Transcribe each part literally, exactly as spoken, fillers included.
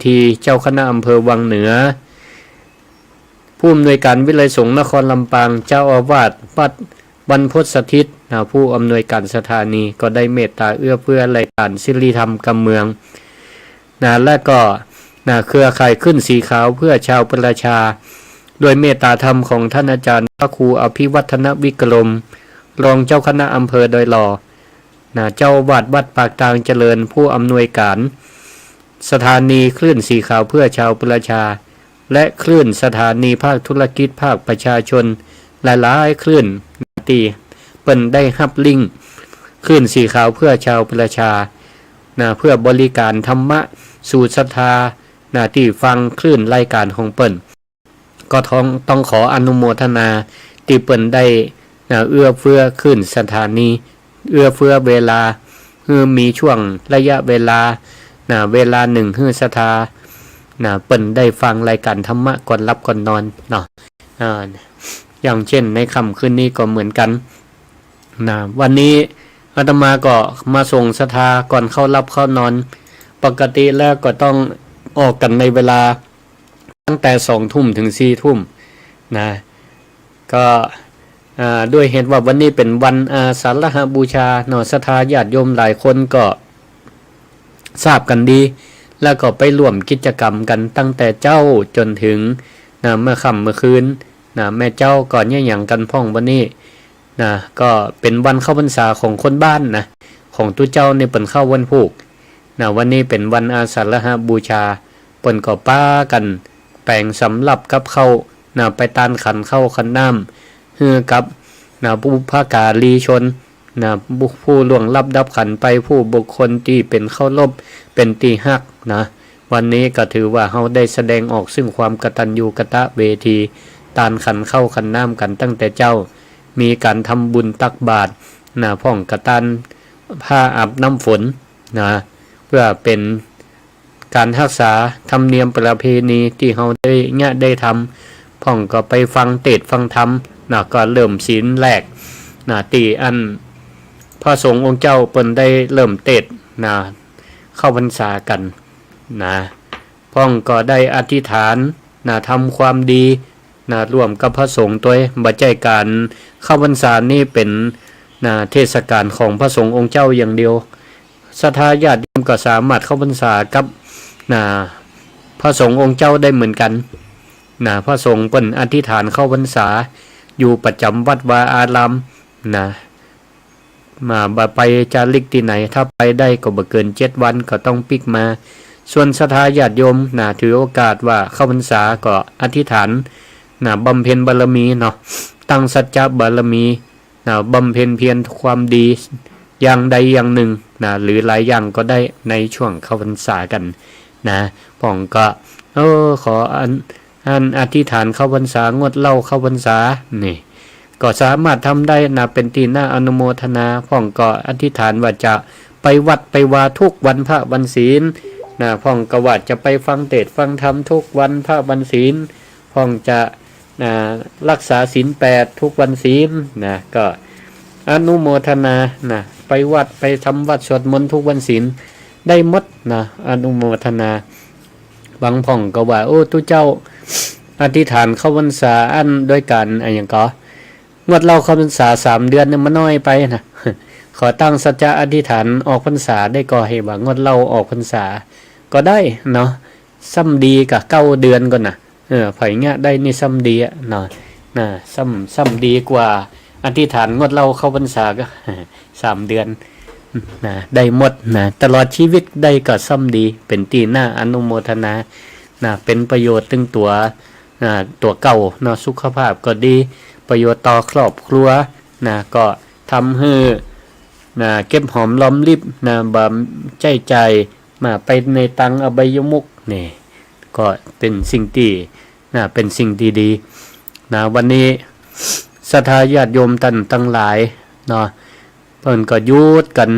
ที เจ้าคณะอำเภอวังเหนือ ผู้อำนวยการวิทยาลัยสงฆ์นครลำปาง เจ้าอาวาสวัดบรรพตสถิต นะ ผู้อำนวยการสถานี ก็ได้เมตตาเอื้อเฟื้อรายการสิริธรรมกำเมือง นะ และก็ นะ เครือข่ายคลื่นสีขาวเพื่อชาวประชา ด้วยเมตตาธรรมของท่านอาจารย์พระครูอภิวัฒนวิกรม รองเจ้าคณะอำเภอดอยหล่อ นะ เจ้าอาวาสวัดปากตางเจริญ ผู้อำนวยการสถานีคลื่นสีขาวเพื่อชาวประชา และคลื่นสถานีภาคธุรกิจภาคประชาชน หลายๆ คลื่น นะ ตี้เปิ้นได้ฮับลิงก์คลื่นสีขาวเพื่อชาวประชา นะ เพื่อบริการธรรมะสู่ศรัทธา นะ ตี้ฟังคลื่นรายการของเปิ้น ก็ต้อง ต้องขออนุโมทนาตี้เปิ้นได้ นะ เอื้อเฟื้อคลื่นสถานี เอื้อเฟื้อเวลา หื้อมีช่วงระยะเวลา นะ เวลานึ่งหื้อศรัทธา นะ เปิ้นได้ฟังรายการธรรมะก่อนหลับก่อนนอนเนาะ อ่า อย่างเช่นในค่ำคืนนี้ก็เหมือนกั๋น นะ วันนี้อาตมาก็มาส่งศรัทธาก่อนเข้าหลับเข้านอน ปกติแล้วก็ต้องออกกั๋นในเวลาตั้งแต่สองทุ่มถึงสี่ทุ่ม นะ ก็ อ่า ด้วยเหตุว่าวันนี้เป๋นวันอาสาฬหบูชาเนาะ ศรัทธาญาติโยมหลายคนก็ ทราบกั๋นดี แล้วก็ไปร่วมกิจกรรมกั๋นตั้งแต่เจ๊าจ๋นถึง นะ เมื่อค่ำเมื่อคืน นะ แม่เจ๊าก็เยียะหยังกั๋นพ่องวันนี้ นะ ก็เป๋นวันเข้าพรรษาของคนบ้านนะ ของตุ๊เจ้านี่เปิ้นเข้าวันพูก นะ วันนี้เป๋นวันอาสาฬหบูชา เปิ้นก็ปากั๋นแป๋งสำรับกับข้าว นะ ไปตานขันข้าวขันน้ำ หื้อกับ นะ บุพการีชน นะ บุ ผู้ล่วงลับดับขันไป ผู้บุคคลตี้เป๋นเคารพ เป๋นตี้ฮัก นะ วันนี้ก็ถือว่าเฮาได้แสดงออกซึ่งความกตัญญูกตเวที ตานขันข้าวขันน้ำกั๋นตั้งแต่เจ๊า มีก๋านทำบุญตักบาตร นะ พ่องกะตานผ้าอาบน้ำฝน นะ เปื้อเป๋น ก๋านฮักษาธรรมเนียมประเพณีตี้เฮาได้เยียะได้ทำ พ่องก็ไปฟังเตสน์ฟังธรรม นะ ก็เริ่มศีลแรก นะ ตี้อันพระสงฆ์องค์เจ้าเปิ้นได้เริ่มเตสน์ นะ เข้าพรรษากั๋น นะ พ่องก็ได้อธิษฐาน นะ ทำความดี นะ ร่วมกับพระสงฆ์ตวย บ่ใจ้ก๋านเข้าพรรษานี้เป๋น นะ เทศกาลของพระสงฆ์องค์เจ้าอย่างเดียว ศรัทธาญาติโยมก็สามารถเข้าพรรษากับ นะ พระสงฆ์องค์เจ้าได้เหมือนกั๋น นะ พระสงฆ์เปิ้นอธิษฐานเข้าพรรษาอยู่ประจำวัดวาอาราม นะ มา บ่ไปจาริกตี้ไหน ถ้าไปได้ก็บ่เกินเจ็ดวันก็ต้องปิ๊กมา ส่วนศรัทธาญาติโยม นะ ถือโอกาสว่าเข้าพรรษาก็อธิษฐาน นะ บำเพ็ญบารมีเนาะ ตั้งสัจจะบารมี นะ บำเพ็ญเพียรความดีอย่างใดอย่างหนึ่ง นะ หรือหลายอย่างก็ได้ในช่วงเข้าพรรษากั๋น นะ พ่องก็ เออ ขออัน อันอธิษฐานเข้าพรรษา งดเหล้าเข้าพรรษา นี่ ก็สามารถทำได้นะ เป๋นตี้น่าอนุโมทนา พ่องก็อธิษฐานว่าจะไปวัดไปวาทุกวันพระวันศีล นะ พ่องก็ว่าจะไปฟังเตสน์ฟังธรรมทุกวันพระวันศีล พ่องจะ นะ รักษาศีลแปดทุกวันศีล นะ ก็อนุโมทนา นะ ไปวัดไปทำวัดสวดมนต์ทุกวันศีล ได้หมด นะ อนุโมทนา บางพ่องก็ว่า โอ้ ตุ๊เจ้าอธิษฐานเข้าพรรษาอันด้วยก๋านอะหยังก่อ งดเหล้าเข้าพรรษาสามเดือนนี่มันน้อยไปนะ ขอตั้งสัจจะอธิษฐานออกพรรษาได้ก่อ หื้อว่างดเหล้าออกพรรษาก็ได้เนาะ ซ้ำดีก่าเก้าเดือนก่อนนะ เออ ใผเยียะได้นี่ซ้ำดีอะเนาะ นะ ซ้ำ ซ้ำดีกว่าอธิษฐานงดเหล้าเข้าพรรษาก็ สามเดือน นะ ได้หมดนะ ตลอดชีวิตได้ก็ซ้ำดี เป๋นตี้น่าอนุโมทนา นะ เป๋นประโยชน์ตึงตั๋ว นะ ตั๋วเก่าเนาะ สุขภาพก็ดี ประโยชน์ต่อครอบครัว นะ ก็ทำหื้อ นะ เก็บหอมรอมริบ นะ บ่ใจ๊จ่ายมาไปในตางอบายมุข นี่ ก็เป๋นสิ่งตี้ นะ เป๋นสิ่งตี้ดี นะ วันนี้ศรัทธาญาติโยมต้านตังหลายเนาะ เปิ้นก็หยุดกั๋น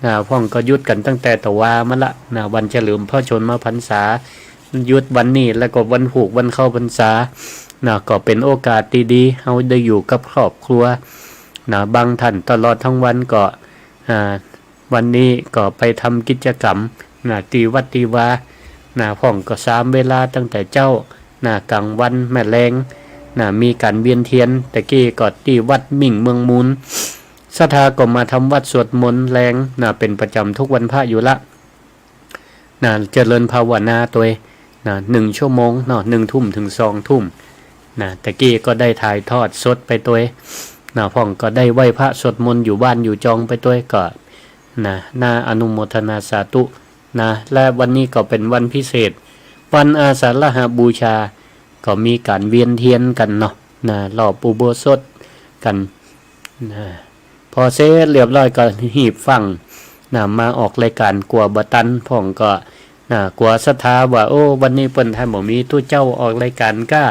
นะ พ่องก็หยุดกั๋นตั้งแต่ตะวามาละ นะ วันเฉลิมพระชนมพรรษา หยุดวันนี้ แล้วก็วันพูกวันเข้าพรรษา นะ ก็เป๋นโอกาสตี้ดี เฮาได้อยู่กับครอบครัว นะ บางต้านตลอดตึงวันก็ อ่า วันนี้ก็ไปทำกิจกรรม นะ ตี้วัดตี้วา นะ พ่องก็สามเวลาตั้งแต่เจ๊า นะ ก๋างวันแม่แลง นะ มีก๋านเวียนเตียน ตะกี้ก็ตี้วัดมิ่งเมืองมูล ศรัทธาก็มาทำวัตรสวดมนต์แลง นะ เป๋นประจ๋ำทุกวันพระอยู่ละ นะ เจริญภาวนาตวย นะ หนึ่งชั่วโมงเนาะ หนึ่งทุ่มเถิงสองทุ่ม นะ ตะกี้ก็ได้ถ่ายทอดสดไปตวย นะ พ่องก็ได้ไหว้พระสวดมนต์อยู่บ้านอยู่จองไปตวย ก็ นะ น่าอนุโมทนาสาธุ นะ และวันนี้ก็เป๋นวันพิเศษ วันอาสาฬหบูชา ก็มีก๋านเวียนเตียนกั๋นเนาะ นะ รอบอุโบสถกั๋น นะ พอเสร็จเรียบร้อยก็หีบฟั่ง นะ มาออกรายก๋านกั๋วบ่ตัน พ่องก็ นะ กั๋วศรัทธาว่า โอ้ วันนี้เปิ้นท่านบ่มีตุ๊เจ้าออกรายก๋านก้า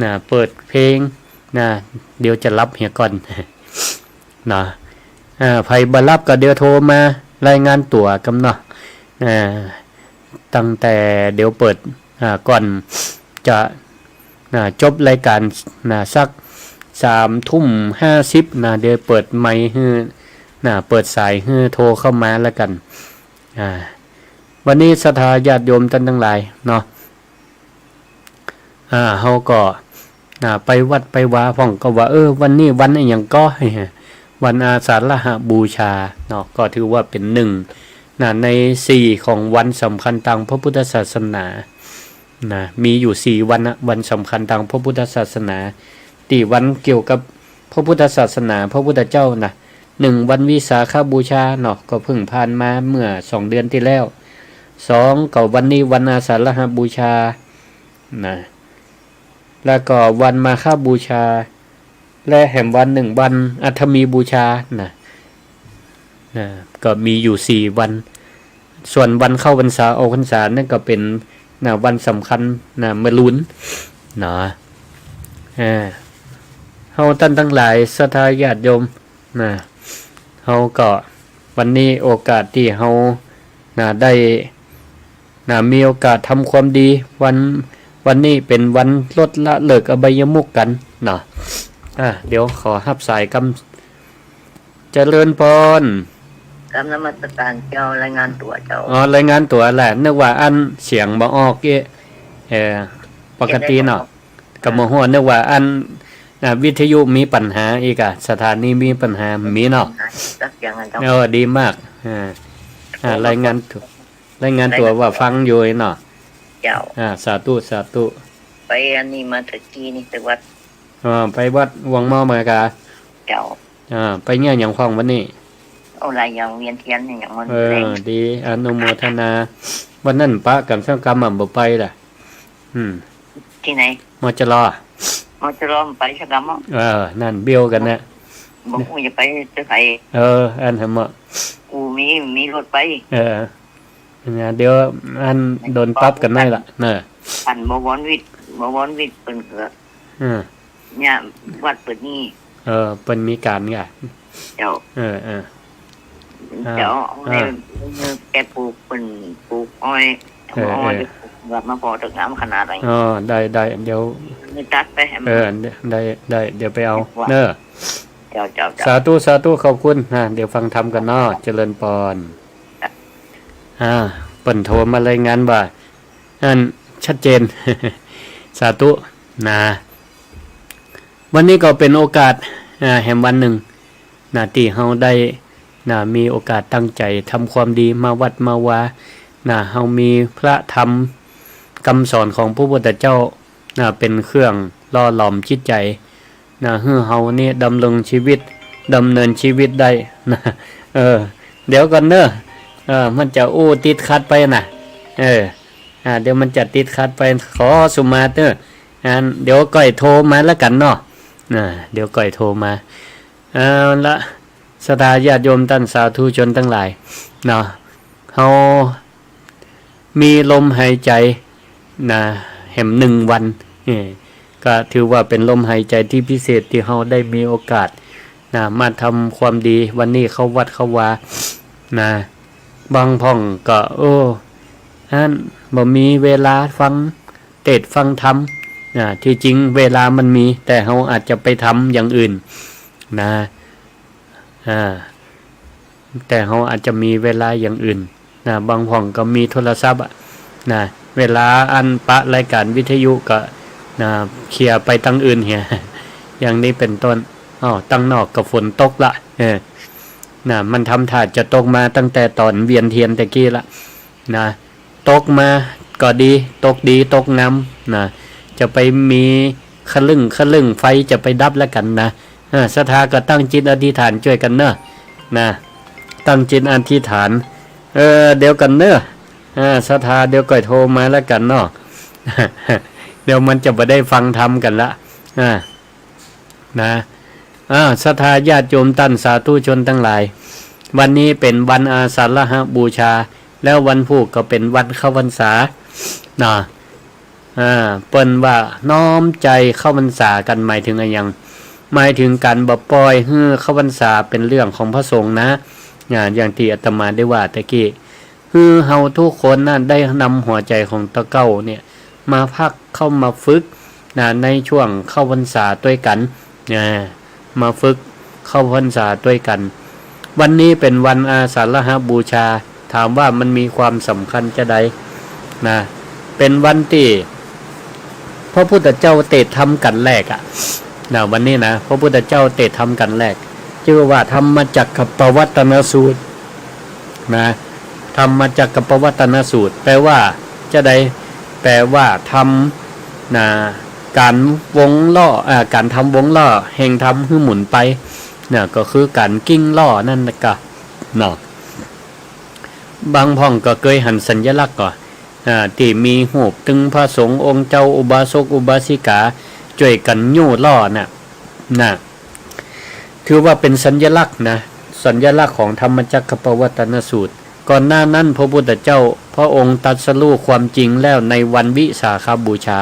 นะ เปิดเพลง นะ เดี๋ยวจะหลับเหียก่อน นะ อ่า ใผบ่หลับก็เดี๋ยวโทรมารายงานตั๋วกำเนาะ อ่า ตั้งแต่เดี๋ยวเปิด อ่า ก่อนจะ อ่า จบรายก๋าน นะ สักสามทุ่มห้าสิบ นะ เดี๋ยวเปิดไมค์หื้อ นะ เปิดสายหื้อโทรเข้ามาแล้วกั๋น อ่า วันนี้ศรัทธาญาติโยมต้านตังหลายเนาะ อ่า เฮาก็ อ่า ไปวัดไปวา พ่องก็ว่า เออ วันนี้วันอะหยังก่อ วันอาสาฬหบูชาเนาะ ก็ถือว่าเป๋นหนึ่ง นะ ในสี่ของวันสำคัญตางพระพุทธศาสนา นะ มีอยู่สี่วันนะ วันสำคัญตางพระพุทธศาสนา ตี้วันเกี่ยวกับพระพุทธศาสนา พระพุทธเจ้านะ หนึ่ง วันวิสาขบูชาเนาะ ก็เพิ่งผ่านมาเมื่อสองเดือนตี้แล้ว สอง ก็วันนี้วันอาสาฬหบูชา นะ แล้วก็วันมาฆบูชา และแหมวันหนึ่งวันอัฐมีบูชานะ นะ ก็มีอยู่สี่วัน ส่วนวันเข้าพรรษาออกพรรษานั่นก็เป๋น นะ วันสำคัญ นะ มะรืน เนาะ อ่า เฮาต้านตังหลายศรัทธาญาติโยม นะ เฮาก็ วันนี้โอกาสตี้เฮา นะ ได้ นะ มีโอกาสทำความดี วัน วันนี้เป๋นวันลดละเลิกอบายมุขกั๋น เนาะ อ่า เดี๋ยวขอฮับสายกำ เจริญปอน กราบนมัสการเจ้า รายงานตั๋วเจ้า อ๋อ รายงานตั๋วแหละ นึกว่าอั้นเสียงบ่ออกเอ๊ะ เออ ปกติเนาะ เสียงได้บ่ออก ก็บ่ฮู้ นึกว่าอั้น อ่า วิทยุมีปัญหาอีกอะ สถานีมีปัญหา มีเนาะ ปัญหาสักอย่างอะเจ้า เออ ดีมาก อ่า อ่า รายงานตั๋ว รายงานตั๋วว่าฟังอยู่เนาะ เจ้า อ่า สาธุ สาธุ ไปอันนี้มาตะกี้นี่ ไปวัด อ่า ไปวัดวังหม้อมากา เจ้า อ่า ไปเยียะหยังพ่องวันนี้ เอาหลายอย่าง เวียนเตียนเนี่ย อย่างมัน เออ แรง ดี อนุโมทนา วันนั้นปะกั๋นสักกำอะ บ่ไปล่ะ อืม ตี้ไหน มจร มจร ไปสักกำอะ เออ นั่นเบี้ยวกั๋นนะ บ่ฮู้จะไปตี้ใส เออ อั้นแหม กูมี มีรถไป เออ นะ เดี๋ยวอั้นโดนปรับกั๋นหน้อยละ เนอะ อันบวรวิทย์ บวรวิทย์เปิ้นก็ เออ เนี่ย วัดเปิ้นนี่ เออ เปิ้นมีก๋านกะ เจ้า เออ เออ เจ้า อ่า เอาไว้ อ่า แกปลูก เปิ้นปลูกอ้อย เออ เอาอ้อย เออ แบบมาปลูกตึกงามขนาดไหน อ๋อ ได้ ได้ เดี๋ยว มีตัดไปให้มัน เออ ได้ ได้ เดี๋ยวไปเอา ว่า เนอะ เจ้า เจ้า เจ้า สาธุ สาธุ ขอบคุณ นะ เดี๋ยวฟังธรรมกั๋นเนาะ เจริญปอน อ่า เปิ้นโทรมารายงานว่า อั้นชัดเจน สาธุ นะ วันนี้ก็เป๋นโอกาส อ่า แหมวันหนึ่ง นะ ตี้เฮาได้ นะ มีโอกาสตั้งใจ๋ทำความดี มาวัดมาวา นะ เฮามีพระธรรม กำสอนของพระพุทธเจ้า นะ เป๋นเครื่องหล่อหลอมจิตใจ๋ นะ หื้อเฮานี่ดำรงชีวิต ดำเนินชีวิตได้ นะ เออ เดี๋ยวก่อนเนอะ เออ มันจะอู้ติดขัดไปนะ เออ อ่า เดี๋ยวมันจะติดขัดไป ขอสุมาเตอร์ อัน เดี๋ยวก่อยโทรมาแล้วกั๋นเนาะ อ่า เดี๋ยวก่อยโทรมา เอาละ ศรัทธาญาติโยมต้านสาธุชนตังหลาย เนาะ เฮา มีลมหายใจ๋ นะ แหมหนึ่งวัน เออ ก็ถือว่าเป๋นลมหายใจ๋ตี้พิเศษตี้เฮาได้มีโอกาส นะ มาทำความดี วันนี้เข้าวัดเข้าวา นะ บางพ่องก็ โอ้ อั้น บ่มีเวลาฟังเทศน์ฟังธรรม นะ ตี้จริงเวลามันมี แต่เฮาอาจจะไปทำอย่างอื่น นะ อ่า แต่เฮาอาจจะมีเวลาอย่างอื่น นะ บางพ่องก็มีโทรศัพท์อะ นะ เวลาอันปะรายก๋านวิทยุก็ นะ เคลียร์ไปตังอื่นเหีย อย่างนี้เป๋นต้น อ้อ ตังนอกก็ฝนตกละ เออ นะ มันทำท่าจะตกมาตั้งแต่ต๋อนเวียนเตียนตะกี้ละ นะ ตกมาก็ดี ตกดี ตกงาม นะ จะไปมีขะลึ่งขะลึ่ง ไฟจะไปดับแล้วกั๋นนะ เออ ศรัทธาก็ตั้งจิตอธิษฐานจ้วยกั๋นเน่อ นะ ตั้งจิตอธิษฐาน เออ เดี๋ยวกั๋นเน่อ อ่า ศรัทธา เดี๋ยวก่อยโทรมาแล้วกั๋นเนาะ เดี๋ยวมันจะบ่ได้ฟังธรรมกั๋นละ อ่า นะ อ่า ศรัทธาญาติโยมต้านสาธุชนตังหลาย วันนี้เป๋นวันอาสาฬหบูชา แล้ววันพูกก็เป๋นวันเข้าพรรษา นะ อ่า เปิ้นว่าน้อมใจ๋เข้าพรรษากั๋น หมายเถิงอะหยัง หมายเถิงก๋านบ่ป่อยหื้อเข้าพรรษาเป๋นเรื่องของพระสงฆ์นะ อ่า อย่างตี้อาตมาได้ว่าตะกี้ หื้อเฮาทุกคนนั้นได้นำหัวใจ๋ของตะเก้าเนี่ย มาพักเข้ามาฝึกนะ ในช่วงเข้าพรรษาตวยกั๋นนะ มาฝึกเข้าพรรษาตวยกั๋น วันนี้เป๋นวันอาสาฬหบูชา ถามว่ามันมีความสำคัญจาใดนะ เป๋นวันตี้พระพุทธเจ้าเตสน์ธรรมกั๋นแรกอะ นะ วันนี้นะ พระพุทธเจ้าเตสน์ธรรมกั๋นแรก จื้อว่าธัมมจักกัปปวัตตนสูตร นะ ธัมมจักกัปปวัตตนสูตร แปลว่าจาใด แปลว่าธรรม นะ ก๋านวงล้อ อ่า ก๋านทำวงล้อแห่งธรรมหื้อหมุนไป นะ ก็คือก๋านกิ้งล้อนั่นนะกะ เนาะ บางพ่องก็เกยหันสัญลักษณ์ก่อ อ่า ตี้มีฮูปตึงพระสงฆ์องค์เจ้า อุบาสกอุบาสิกา จ้วยกั๋นยู้ล้อน่ะ นะ ถือว่าเป๋นสัญลักษณ์นะ สัญลักษณ์ของธัมมจักกัปปวัตตนสูตร ก่อนหน้านั้นพระพุทธเจ้าพระองค์ตรัสรู้ความจริงแล้วในวันวิสาขบูชา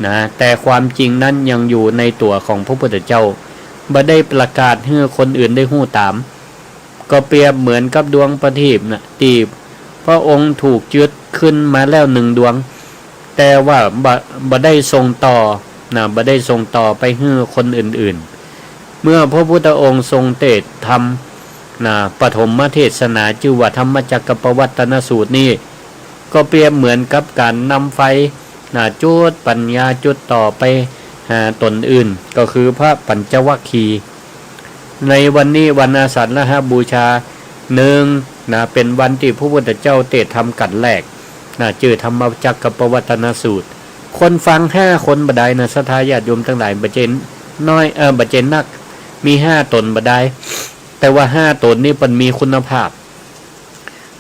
นะ แต่ความจริงนั้นยังอยู่ในตั๋วของพระพุทธเจ้า บ่ได้ประกาศหื้อคนอื่นได้ฮู้ต๋าม ก็เปรียบเหมือนกับดวงประทีปน่ะ ตี้พระองค์ถูกจึ๊ดขึ้นมาแล้วหนึ่งดวง แต่ว่าบ่ บ่ได้ส่งต่อนะ บ่ได้ส่งต่อไปหื้อคนอื่นๆ เมื่อพระพุทธองค์ทรงเตสน์ธรรมนะ ปฐมเทศนา จื้อว่าธัมมจักกัปปวัตตนสูตรนี้ ก็เปรียบเหมือนกับก๋านนำไฟนะ จุดปัญญาจุดต่อไปหาต๋นอื่น ก็คือพระปัญจวัคคีย์ ในวันนี้วันอาสาฬหบูชา หนึ่ง นะ เป๋นวันตี้พระพุทธเจ้าเตสน์ธรรมกั๋นแรก นะ จื้อธัมมจักกัปปวัตตนสูตร คนฟังห้าคนบ่ดายนะ ศรัทธาญาติโยมตังหลาย บ่ใจ้ น้อย เอ่อ บ่ใจ้นัก มีห้าต๋นบ่ดาย แต่ว่าห้าต๋นนี้เปิ้นมีคุณภาพ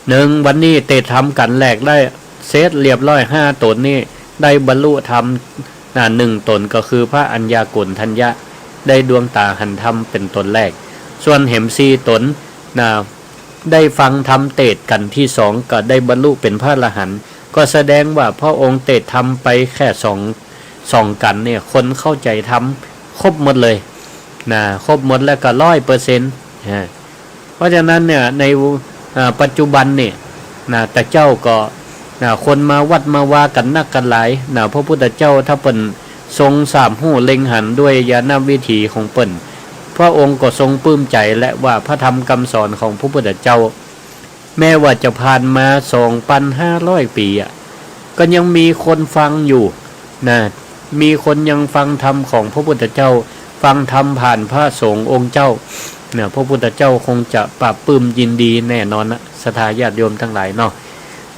หนึ่ง วันนี้เตสน์ธรรมกั๋นแรกได้เสร็จเรียบร้อย ห้าต๋นนี้ได้บรรลุธรรม นะ หนึ่งต๋นก็คือพระอัญญาโกณฑัญญะ ได้ดวงต๋าหันธรรมเป๋นต๋นแรก ส่วนแหมสี่ต๋น นะ ได้ฟังธรรมเตสน์กั๋นตี้สอง ก็ได้บรรลุเป๋นพระอรหันต์ ก็แสดงว่าพระองค์เตสน์ธรรมไปแค่สอง สองกั๋นเนี่ย คนเข้าใจ๋ธรรมครบหมดเลย นะ ครบหมดแล้วก็ร้อยเปอร์เซ็นต์ ฮะ เพราะฉะนั้นเนี่ย ใน อ่า ปัจจุบันเนี่ย นะ ตะเจ้าก็ นะ คนมาวัดมาวากั๋นนักกั๋นหลาย นะ พระพุทธเจ้าถ้าเปิ้นทรงสามฮู้เล็งหันด้วยญาณวิถีของเปิ้น พระองค์ก็ทรงปลื้มใจ๋และว่าพระธรรมกำสอนของพระพุทธเจ้า แม้ว่าจะผ่านมาสองปันห้าร้อยปี๋อะ ก็ยังมีคนฟังอยู่ นะ มีคนยังฟังธรรมของพระพุทธเจ้า ฟังธรรมผ่านพระสงฆ์องค์เจ้า นะ พระพุทธเจ้าคงจะปลาบปลื้มยินดีแน่นอนนะ ศรัทธาญาติโยมตังหลายเนาะ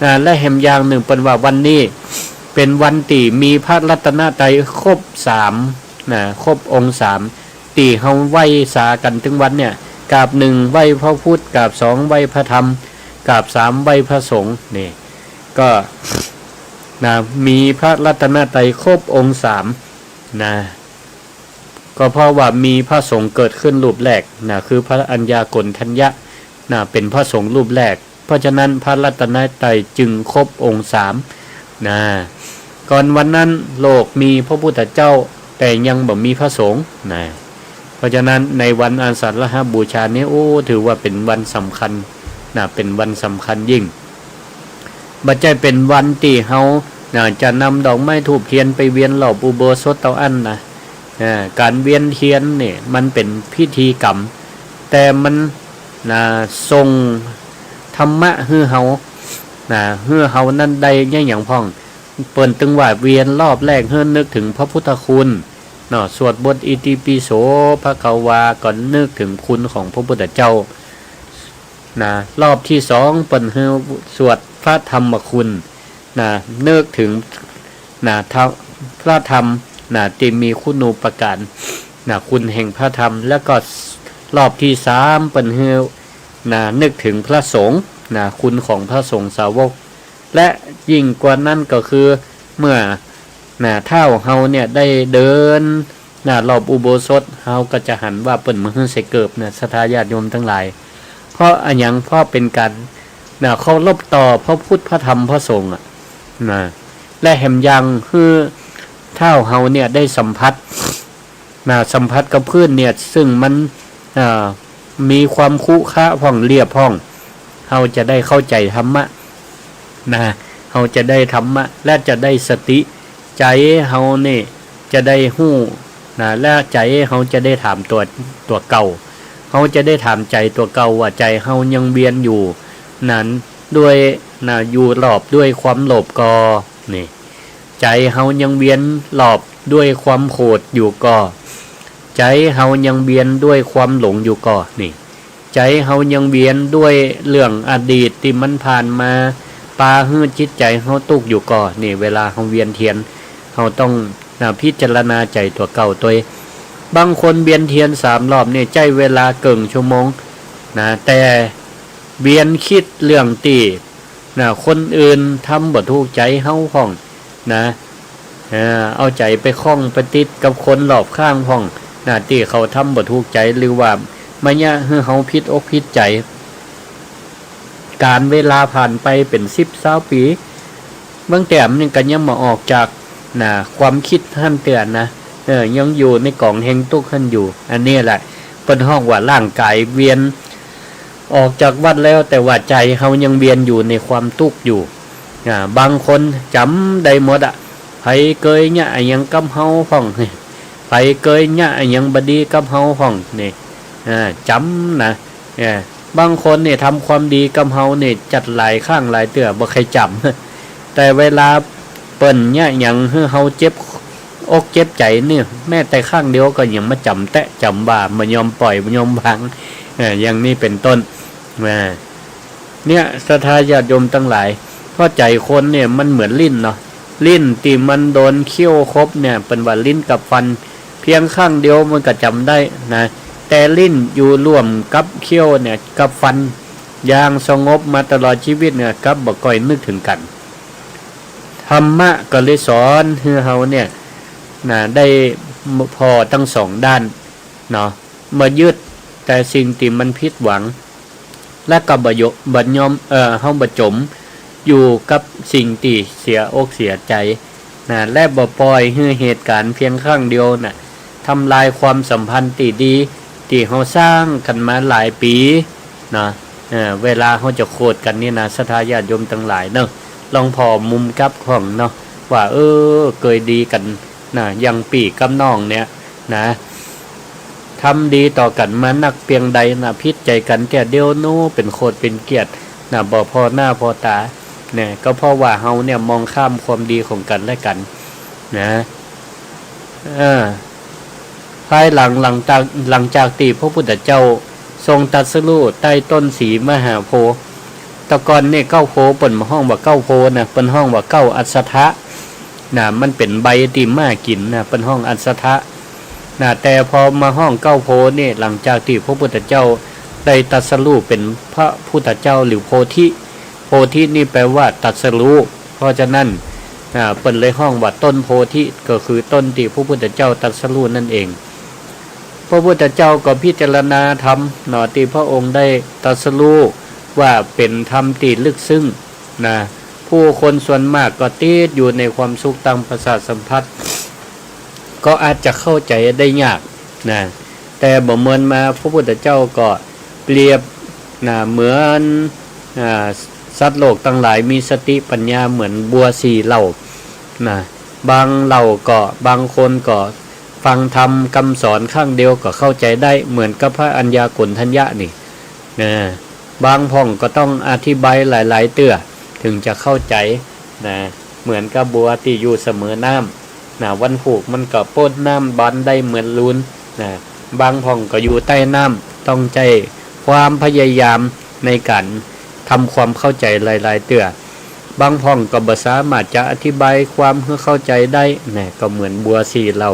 นะ และแหมอย่างนึ่งเปิ้นว่าวันนี้เป๋นวันตี้มีพระรัตนตรัยครบสาม นะ ครบองค์สาม ตี้เฮาไหว้สากั๋นตึงวันเนี่ย กาบหนึ่งไหว้พระพุทธ กาบสองไหว้พระธรรม กาบสามไหว้พระสงฆ์ นี่ ก็ นะ มีพระรัตนตรัยครบองค์สาม นะ ก็เพราะว่ามีพระสงฆ์เกิดขึ้นรูปแรก นะ คือพระอัญญาโกณฑัญญะ นะ เป๋นพระสงฆ์รูปแรก เพราะฉะนั้นพระรัตนตรัยจึงครบองค์สาม นะ ก่อนวันนั้นโลกมีพระพุทธเจ้า แต่ยังบ่มีพระสงฆ์ นะ เพราะฉะนั้นในวันอาสาฬหบูชานี้ โอ้ ถือว่าเป๋นวันสำคัญ นะ เป๋นวันสำคัญยิ่ง บ่ใจ้เป๋นวันตี้เฮา นะ จะนำดอกไม้ธูปเตียนไปเวียนรอบอุโบสถเต้าอั้นนะ อ่า ก๋านเวียนเตียนนี่มันเป๋นพิธีกรรม แต่มัน นะ ส่งธรรมะหื้อเฮา นะ หื้อเฮานั้นได้อะหยังพ่อง เปิ้นตึงว่าเวียนรอบแรกหื้อนึกเถิงพระพุทธคุณเนาะ สวดบทอิติปิโสภะคะวา ก็นึกเถิงคุณของพระพุทธเจ้านะ รอบตี้สองเปิ้นหื้อสวดพระธรรมคุณนะ นึกเถิงนะ ธรรม พระธรรมนะ ตี้มีคุณูปการนะ คุณแห่งพระธรรม แล้วก็รอบตี้สามเปิ้นหื้อนะ นึกเถิงพระสงฆ์นะ คุณของพระสงฆ์สาวก และยิ่งกว่านั้นก็คือเมื่อนะ เท้าเฮาเนี่ยได้เดินนะ รอบอุโบสถ เฮาก็จะหันว่าเปิ้นบ่หื้อใส่เกิบนะ ศรัทธาญาติโยมตังหลาย เพราะอะหยัง เพราะเป๋นก๋านนะ เคารพต่อพระพุทธ พระธรรม พระสงฆ์อะนะ และแหมยังหื้อเท้าเฮาเนี่ยได้สัมผัสนะ สัมผัสกับพื้นเนี่ย ซึ่งมัน อ่า มีความคุขระพ่อง เรียบพ่อง เฮาจะได้เข้าใจ๋ธรรมะนะ เฮาจะได้ธรรมะ และจะได้สติ ใจ๋เฮานี่จะได้ฮู้นะ และใจ๋เฮาจะได้ถามตั๋ว ตั๋วเก่า เฮาจะได้ถามใจ๋ตั๋วเก่าว่าใจ๋เฮายังเวียนอยู่นั้นด้วยนะ อยู่รอบด้วยความโลภก่อ นี่ ใจ๋เฮายังเวียนรอบด้วยความโขดอยู่ก่อ ใจ๋เฮายังเวียนด้วยความหลงอยู่ก่อ นี่ ใจ๋เฮายังเวียนด้วยเรื่องอดีตตี้มันผ่านมา ปาหื้อจิตใจ๋เฮาตุ๊กข์อยู่ก่อ นี่ เวลาเฮาเวียนเตียน เฮาต้องนะ พิจารณาใจ๋ตั๋วเก่าตวย บางคนเวียนเตียนสามรอบนี่ใจ๊เวลาเกิ่งชั่วโมงนะ แต่เวียนกึ๊ดเรื่องตี้นะ คนอื่นทำบ่ถูกใจ๋เฮาพ่องนะ เอ่อ เอาใจ๋ไปข้องไปติดกับคนรอบข้างพ่องนะ ตี้เขาทำบ่ถูกใจ๋ หรือว่ามาเยียะหื้อเฮาผิดอกผิดใจ๋ ก๋านเวลาผ่านไปเป๋นสิบซาวปี๋ บางแต้มนี่ก็ยังบ่ออกจากนะ ความกึ๊ดหั้นเตื้อนะ เออ ยังอยู่ในก๋องแห่งตุ๊กข์หั้นอยู่ อันนี้แหละเปิ้นฮ้องว่าร่างก๋ายเวียน ออกจากวัฏแล้ว แต่ว่าใจ๋เฮายังเวียนอยู่ในความตุ๊กข์อยู่ อ่า บางคนจ๋ำได้หมดอะ ใผเกยเยียะอะหยังกับเฮาพ่อง ใผเกยเยียะอะหยังบ่ดีกับเฮาพ่อง นี่ อ่า จ๋ำนะ เออ บางคนนี่ทำความดีกับเฮานี่จัดหลายครั้งหลายเตื้อบ่ใค่จ๋ำ แต่เวลาเปิ้นเยียะหยังหื้อเฮาเจ็บอกเจ็บใจ๋นี่ แม้แต่ครั้งเดียวก็ยังมาจ๋ำแต๊จ๋ำว่า บ่ยอมป่อย บ่ยอมวาง เออ อย่างนี้เป๋นต้น อ่า เนี่ย ศรัทธาญาติโยมตังหลาย เพราะใจ๋คนเนี่ยมันเหมือนลิ้นเนาะ ลิ้นตี้มันโดนเขี้ยวขบเนี่ย เปิ้นว่าลิ้นกับฟัน เพียงครั้งเดียวมันก็จ๋ำได้นะ แต่ลิ้นอยู่ร่วมกับเขี้ยวเนี่ย กับฟัน อย่างสงบมาตลอดจีวิตเนี่ย กลับบ่ก้อยนึกเถิงกั๋น ธรรมะก็เลยสอนหื้อเฮาเนี่ยนะ ได้ผ่อตังสองด้านเนาะ บ่ยึดแต่สิ่งตี้มันผิดหวัง และก็บ่ย- บ่ยอม เอ่อ เฮาบ่จ๋มอยู่กับสิ่งตี้เสียอกเสียใจ๋นะ และบ่ป่อยหื้อเหตุก๋ารณ์เพียงครั้งเดียวน่ะ ทำลายความสัมพันธ์ตี้ดี ตี้เฮาสร้างกั๋นมาหลายปี๋เนาะ เอ่อ เวลาเฮาจะโขดกั๋นนี่นะ ศรัทธาญาติโยมตังหลายเนาะ ลองผ่อมุมกลับพ่องเนาะ ว่า เออ เกยดีกั๋นนะ อย่างปี้กับน้องเนี่ย นะ ทำดีต่อกั๋นมานักเปียงใดนะ ผิดใจ๋กั๋นแต๊เดียวโน้ เป๋นโขดเป๋นเกี้ยดนะ บ่ผ่อหน้าผ่อต๋า เนี่ย ก็เพราะว่าเฮาเนี่ยมองข้ามความดีของกั๋นและกั๋นนะ เออ ภายหลัง หลังจาก หลังจากตี้พระพุทธเจ้าทรงตรัสรู้ใต้ต้นสีมหาโพธิ์ แต่ก่อนนี่เก๊าโพธิ์เปิ้นบ่ฮ้องว่าเก๊าโพธิ์นะ เปิ้นฮ้องว่าเก๊าอัสสถะ นะ มันเป๋นใบตี้ม้ากิ๋นนะ เปิ้นฮ้องอัสสถะนะ แต่พอมาฮ้องเก๊าโพธิ์นี่ หลังจากตี้พระพุทธเจ้าได้ตรัสรู้เป๋นพระพุทธเจ้าหรือโพธิ โพธินี่แปลว่าตรัสรู้ เพราะฉะนั้น อ่า เปิ้นเลยฮ้องว่าต้นโพธิ ก็คือต้นตี้พระพุทธเจ้าตรัสรู้นั่นเอง พระพุทธเจ้าก็พิจารณาธรรมเนาะ ตี้พระองค์ได้ตรัสรู้ว่าเป๋นธรรมตี้ลึกซึ้ง นะ ผู้คนส่วนมากก็ติดอยู่ในความสุขตางประสาทสัมผัส ก็อาจจะเข้าใจ๋ได้ยากนะ แต่บ่เมินมาพระพุทธเจ้าก็เปรียบนะ เหมือน อ่า สัตว์โลกตังหลายมีสติปัญญาเหมือนบัวสี่เหล่านะ บางเหล่าก็ บางคนก็ฟังธรรมกำสอนครั้งเดียวก็เข้าใจ๋ได้ เหมือนกับพระอัญญาโกณฑัญญะนี่ นะ บางพ่องก็ต้องอธิบายหลายๆ เตื้อ เถิงจะเข้าใจ๋ นะ เหมือนกับบัวตี้อยู่เสมอน้ำ นะ วันพูกมันก็ป๊นน้ำบ่ได้เหมือนลูน นะ บางพ่องก็อยู่ใต้น้ำ ต้องใจ๊ความพยายามในก๋านทำความเข้าใจ๋หลายๆ เตื้อ บางพ่องก็บ่สามารถจะอธิบายความหื้อเข้าใจ๋ได้ นะ ก็เหมือนบัวสี่เหล่า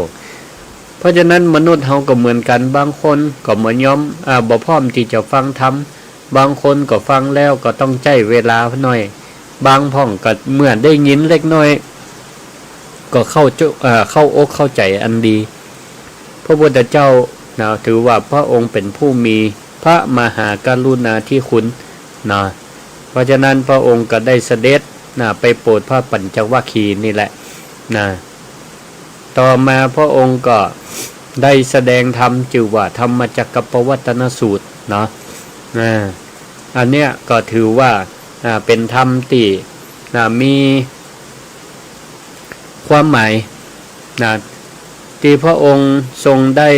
เพราะฉะนั้นมนุษย์เฮาก็เหมือนกั๋น บางคนก็บ่ยอม อ่า บ่พร้อมตี้จะฟังธรรม บางคนก็ฟังแล้วก็ต้องใจ๊เวลาหน่อย บางพ่องก็เมื่อได้ยินเล็กน้อย ก็เข้าใจ๋ เอ่อ เข้าอกเข้าใจ๋อันดี พระพุทธเจ้านะ ถือว่าพระองค์เป๋นผู้มีพระมหากรุณาธิคุณนะ เพราะฉะนั้นพระองค์ก็ได้เสด็จนะ ไปโปรดพระปัญจวัคคีย์นี่แหละนะ ต่อมาพระองค์ก็ได้แสดงธรรมจื่อว่าธรรมจักกัปปวัตตนสูตรเนาะ อ่า อันเนี้ยก็ถือว่า อ่า เป๋นธรรมตี้ อ่า มีความหมายนะ ตี้พระองค์ทรงได้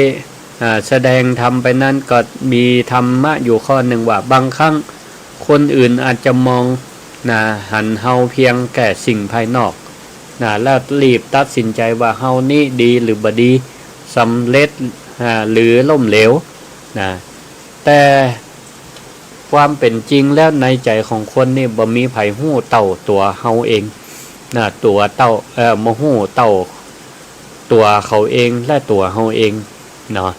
อ่า แสดงธรรมไปนั้นก็มีธรรมะอยู่ข้อนึ่งว่า บางครั้งคนอื่นอาจจะมอง นะ หันเฮาเพียงแก่สิ่งภายนอก นะ แล้วรีบตัดสินใจ๋ว่าเฮานี้ดีหรือบ่ดี สำเร็จ อ่า หรือล้มเหลว นะ แต่ความเป๋นจริงแล้วในใจ๋ของคนนี่บ่มีใผฮู้เต้าตั๋วเฮาเอง นะ ตั๋วเต้า เอ่อ บ่ฮู้เต้าตั๋วเขาเองและตั๋วเฮาเอง เนาะ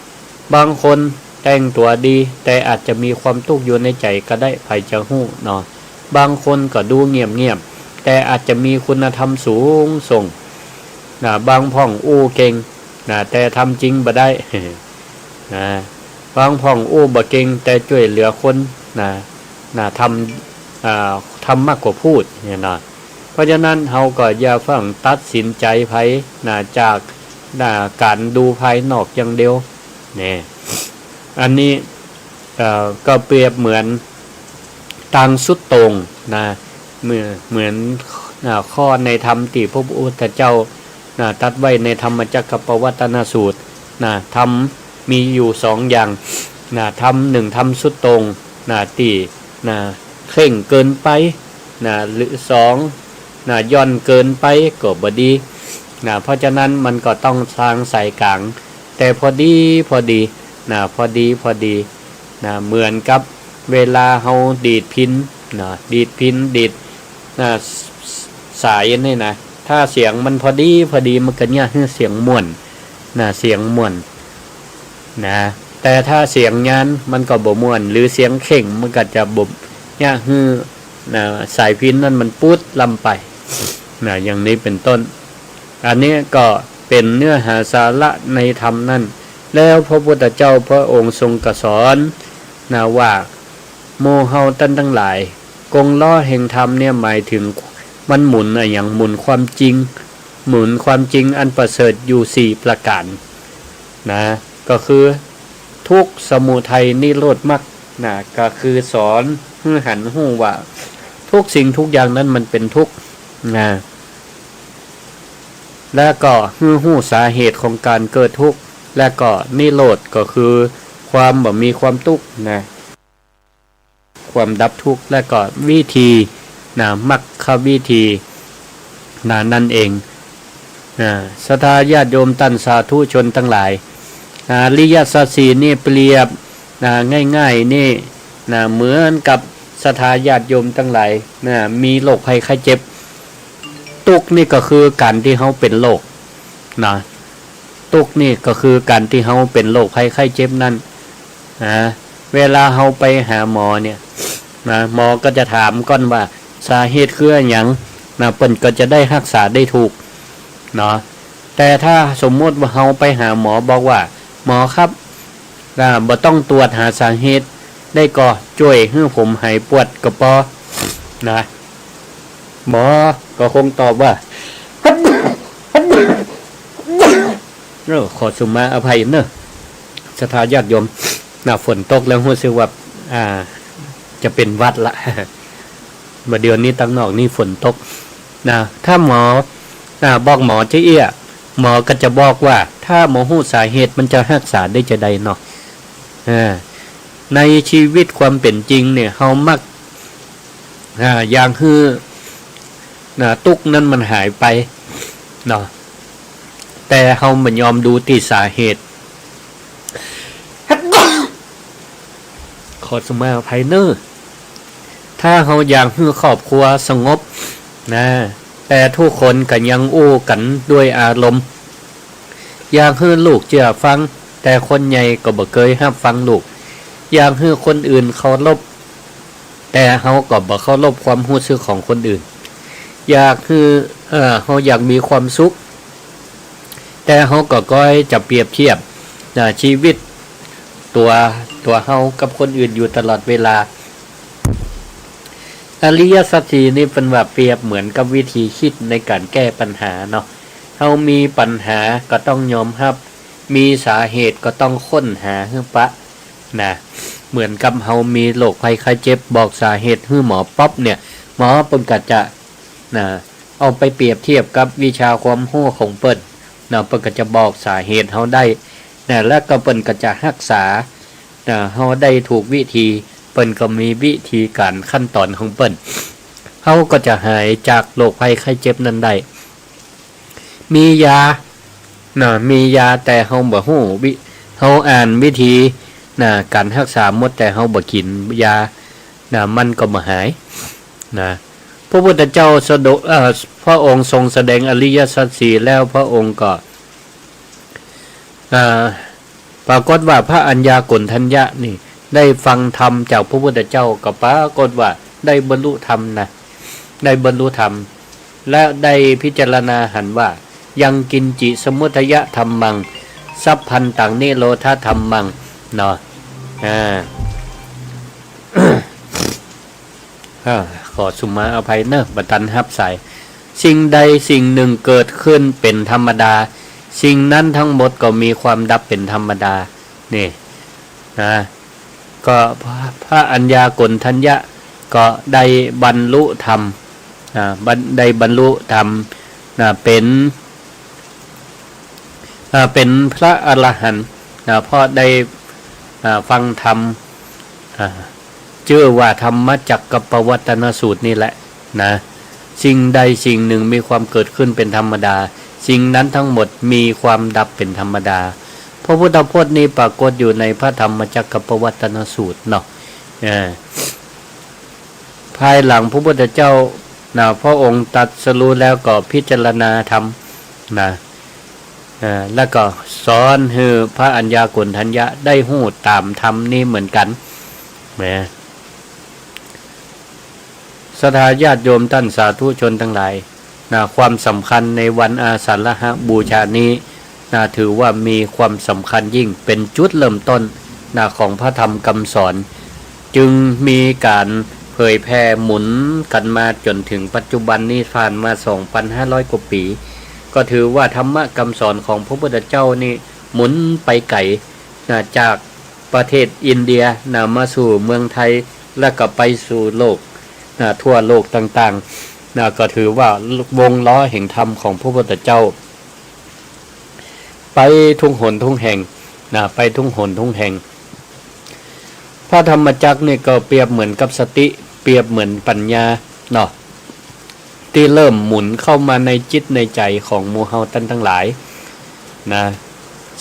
บางคนแต่งตั๋วดี แต่อาจจะมีความตุ๊กข์อยู่ในใจ๋ก็ได้ ใผจะฮู้เนาะ บางคนก็ดูเงียบๆ แต่อาจจะมีคุณธรรมสูงส่ง นะ บางพ่องอู้เก่ง นะ แต่ทำจริงบ่ได้ นะ บางพ่องอู้บ่เก่ง แต่จ้วยเหลือคน นะ นะ ทำ อ่า ทำมากกว่าพูดเนี่ยนะ เพราะฉะนั้นเฮาก็อย่าฟั่งตัดสินใจ๋ใผนะ จาก นะ ก๋านดูภายนอกอย่างเดียว เนี่ย อันนี้ เอ่อ ก็เปรียบเหมือนตางสุดโต่งนะ เหมือน เหมือน อ่า ข้อในธรรมตี้พระพุทธเจ้านะ ตรัสไว้ในธรรมจักกัปปวัตตนสูตรนะ ธรรมมีอยู่สองอย่างนะ ธรรมนึ่งธรรมสุดโต่งนะ ตี้ นะ เคร่งเกินไป นะ หรือสอง นะ หย่อนเกินไปก็บ่ดี นะ เพราะฉะนั้นมันก็ต้องตางสายก๋าง แต่พอดีพอดี นะ พอดีพอดี นะ เหมือนกับเวลาเฮาดีดพิณ นะ ดีดพิณ ดีด นะ ส- ส- สายนี่นะ ถ้าเสียงมันพอดีพอดี มันก็เยียะหื้อเสียงม่วน นะ เสียงม่วน นะ แต่ถ้าเสียงยานมันก็บ่ม่วน หรือเสียงเคร่งมันก็จะบ่เยียะหื้อ นะ สายพิณนั้นมันปูดล่ำไป นะ อย่างนี้เป๋นต้น อันนี้ก็เป๋นเนื้อหาสาระในธรรมนั้น แล้วพระพุทธเจ้าพระองค์ทรงกระสอน นะ ว่า หมู่เฮาต้านตังหลาย กงล้อแห่งธรรมเนี่ยหมายถึงมันหมุนอะหยัง หมุนความจริง หมุนความจริงอันประเสริฐอยู่สี่ประก๋าน นะ ก็คือทุกข์ สมุทัย นิโรธ มรรค นะ ก็คือสอนหื้อหันฮู้ว่าทุกสิ่งทุกอย่างนั้นมันเป๋นทุกข์ นะ และก็หื้อฮู้สาเหตุของก๋านเกิดทุกข์ และก็นิโรธก็คือความบ่มีความตุ๊กข์ นะ ความดับทุกข์ และก็วิธี นะ มรรควิธี นะ นั่นเอง นะ ศรัทธาญาติโยมต้านสาธุชนตังหลาย นะ อริยสัจสี่นี่เปรียบ นะ ง่ายๆ นี่ นะ เหมือนกับศรัทธาญาติโยมตังหลาย นะ มีโรคภัยไข้เจ็บ ตุ๊กข์นี่ก็คือก๋านตี้เฮาเป๋นโรค นะ ตุ๊กข์นี่ก็คือก๋านตี้เฮาเป๋นโรคภัยไข้เจ็บนั้น นะ เวลาเฮาไปหาหมอเนี่ย นะ หมอก็จะถามก่อนว่าสาเหตุคืออะหยัง นะ เปิ้นก็จะได้ฮักษาได้ถูก เนาะ แต่ถ้าสมมุติว่าเฮาไปหาหมอบอกว่า หมอครับ อ่า บ่ต้องตรวจหาสาเหตุ ได้ก่อ จ้วยหื้อผมหายปวดก็ปอ นะ หมอก็คงตอบว่า เออ ขอสุมาอภัยเนอะ ศรัทธาญาติโยม นะ ฝนตกแล้วฮู้สึกว่า อ่า จะเป๋นหวัดละ บ่าเดี่ยวนี้ตังนอกนี่ฝนตก นะ ถ้าหมอ อ่า บอกหมอจะเอี้ย หมอก็จะบอกว่า ถ้าบ่ฮู้สาเหตุมันจะฮักษาได้จาใดเนาะ อ่า ในชีวิตความเป๋นจริงเนี่ย เฮามัก อ่า อยากหื้อ นะ ตุ๊กข์นั้นมันหายไปเนาะ แต่เฮาบ่ยอมดูตี้สาเหตุ ขอสุมาอภัยเน่อ ถ้าเฮาอยากหื้อครอบครัวสงบนะ แต่ทุกคนก็ยังอู้กั๋นด้วยอารมณ์ อยากหื้อลูกเจื้อฟัง แต่คนใหญ่ก็บ่เกยฮับฟังลูก อยากหื้อคนอื่นเคารพ แต่เฮาก็บ่เคารพความฮู้สึกของคนอื่น อยากหื้อ เอ่อ เฮาอยากมีความสุข แต่เฮาก็ก้อยจะเปรียบเทียบ นะ ชีวิตตั๋ว ตั๋วเฮากับคนอื่นอยู่ตลอดเวลา อริยสัจสี่นี่เปิ้นว่าเปรียบเหมือนกับวิธีคิดในก๋านแก้ปัญหาเนาะ เฮามีปัญหาก็ต้องยอมฮับ มีสาเหตุก็ต้องค้นหาหื้อปะ นะ เหมือนกับเฮามีโรคภัยไข้เจ็บ บอกสาเหตุหื้อหมอปั๊บเนี่ย หมอเปิ้นก็จะ นะ เอาไปเปรียบเทียบกับวิชาความฮู้ของเปิ้น นะ เปิ้นก็จะบอกสาเหตุเฮาได้ นะ แล้วก็เปิ้นก็จะฮักษา นะ เฮาได้ถูกวิธี เปิ้นก็มีวิธีก๋านขั้นต๋อนของเปิ้น เฮาก็จะหายจากโรคภัยไข้เจ็บนั้นได้ มียา นะ มียา แต่เฮาบ่ฮู้วิ เฮาอ่านวิธี นะ ก๋านฮักษาหมด แต่เฮาบ่กิ๋นยา นะ มันก็บ่หาย นะ พระพุทธเจ้าสะดวก เอ่อ พระองค์ทรงแสดงอริยสัจสี่แล้ว พระองค์ก็ อ่า ปรากฏว่าพระอัญญาโกณฑัญญะนี่ได้ฟังธรรมจากพระพุทธเจ้า ก็ปรากฏว่าได้บรรลุธรรมนะ ได้บรรลุธรรม และได้พิจารณาหันว่า ยังกิญจิสมุทยะธัมมัง สัพพันตังนิโรธะธัมมัง เนาะ อ่า อ่า ขอสุมาอภัยเนอะ บ่ตันฮับสาย สิ่งใดสิ่งหนึ่งเกิดขึ้นเป็นธรรมดา สิ่งนั้นทั้งหมดก็มีความดับเป็นธรรมดา นี่ นะ ก็พระ พระอัญญาโกณฑัญญะก็ได้บรรลุธรรม อ่า บรร- ได้บรรลุธรรม นะ เป็น อ่า เป็นพระอรหันต์ นะ เพราะได้ อ่า ฟังธรรม อ่า จื้อว่าธรรมจักกัปปวัตตนสูตรนี่แหละ นะ สิ่งใดสิ่งหนึ่งมีความเกิดขึ้นเป็นธรรมดา สิ่งนั้นทั้งหมดมีความดับเป็นธรรมดา พระพุทธพจน์นี้ปรากฏอยู่ในพระธรรมจักกัปปวัตตนสูตรเนาะ อ่า ภายหลังพระพุทธเจ้า นะ พระองค์ตรัสรู้แล้วก็พิจารณาธรรม นะ อ่า แล้วก็สอนหื้อพระอัญญาโกณฑัญญะได้ฮู้ต๋ามธรรมนี้เหมือนกั๋น นะ ศรัทธาญาติโยมต้านสาธุชนตังหลาย นะ ความสำคัญในวันอาสาฬหบูชานี้ นะ ถือว่ามีความสำคัญยิ่ง เป็นจุดเริ่มต้น นะ ของพระธรรมกำสอน จึงมีก๋านเผยแผ่หมุนกั๋นมาจ๋นเถิงปัจจุบันนี้ ผ่านมาสองปันห้าร้อยกว่าปี๋ ก็ถือว่าธรรมะกำสอนของพระพุทธเจ้านี่หมุนไปไก๋ นะ จากประเทศอินเดีย นะ มาสู่เมืองไทย แล้วก็ไปสู่โลก นะ ทั่วโลกต่างๆ นะ ก็ถือว่าวงล้อแห่งธรรมของพระพุทธเจ้า ไปทุกหนทุกแห่ง นะ ไปทุกหนทุกแห่ง พระธรรมจักรนี่ก็เปรียบเหมือนกับสติ เปรียบเหมือนปัญญาเนาะ ตี้เริ่มหมุนเข้ามาในจิตในใจ๋ของหมู่เฮาต้านตังหลาย นะ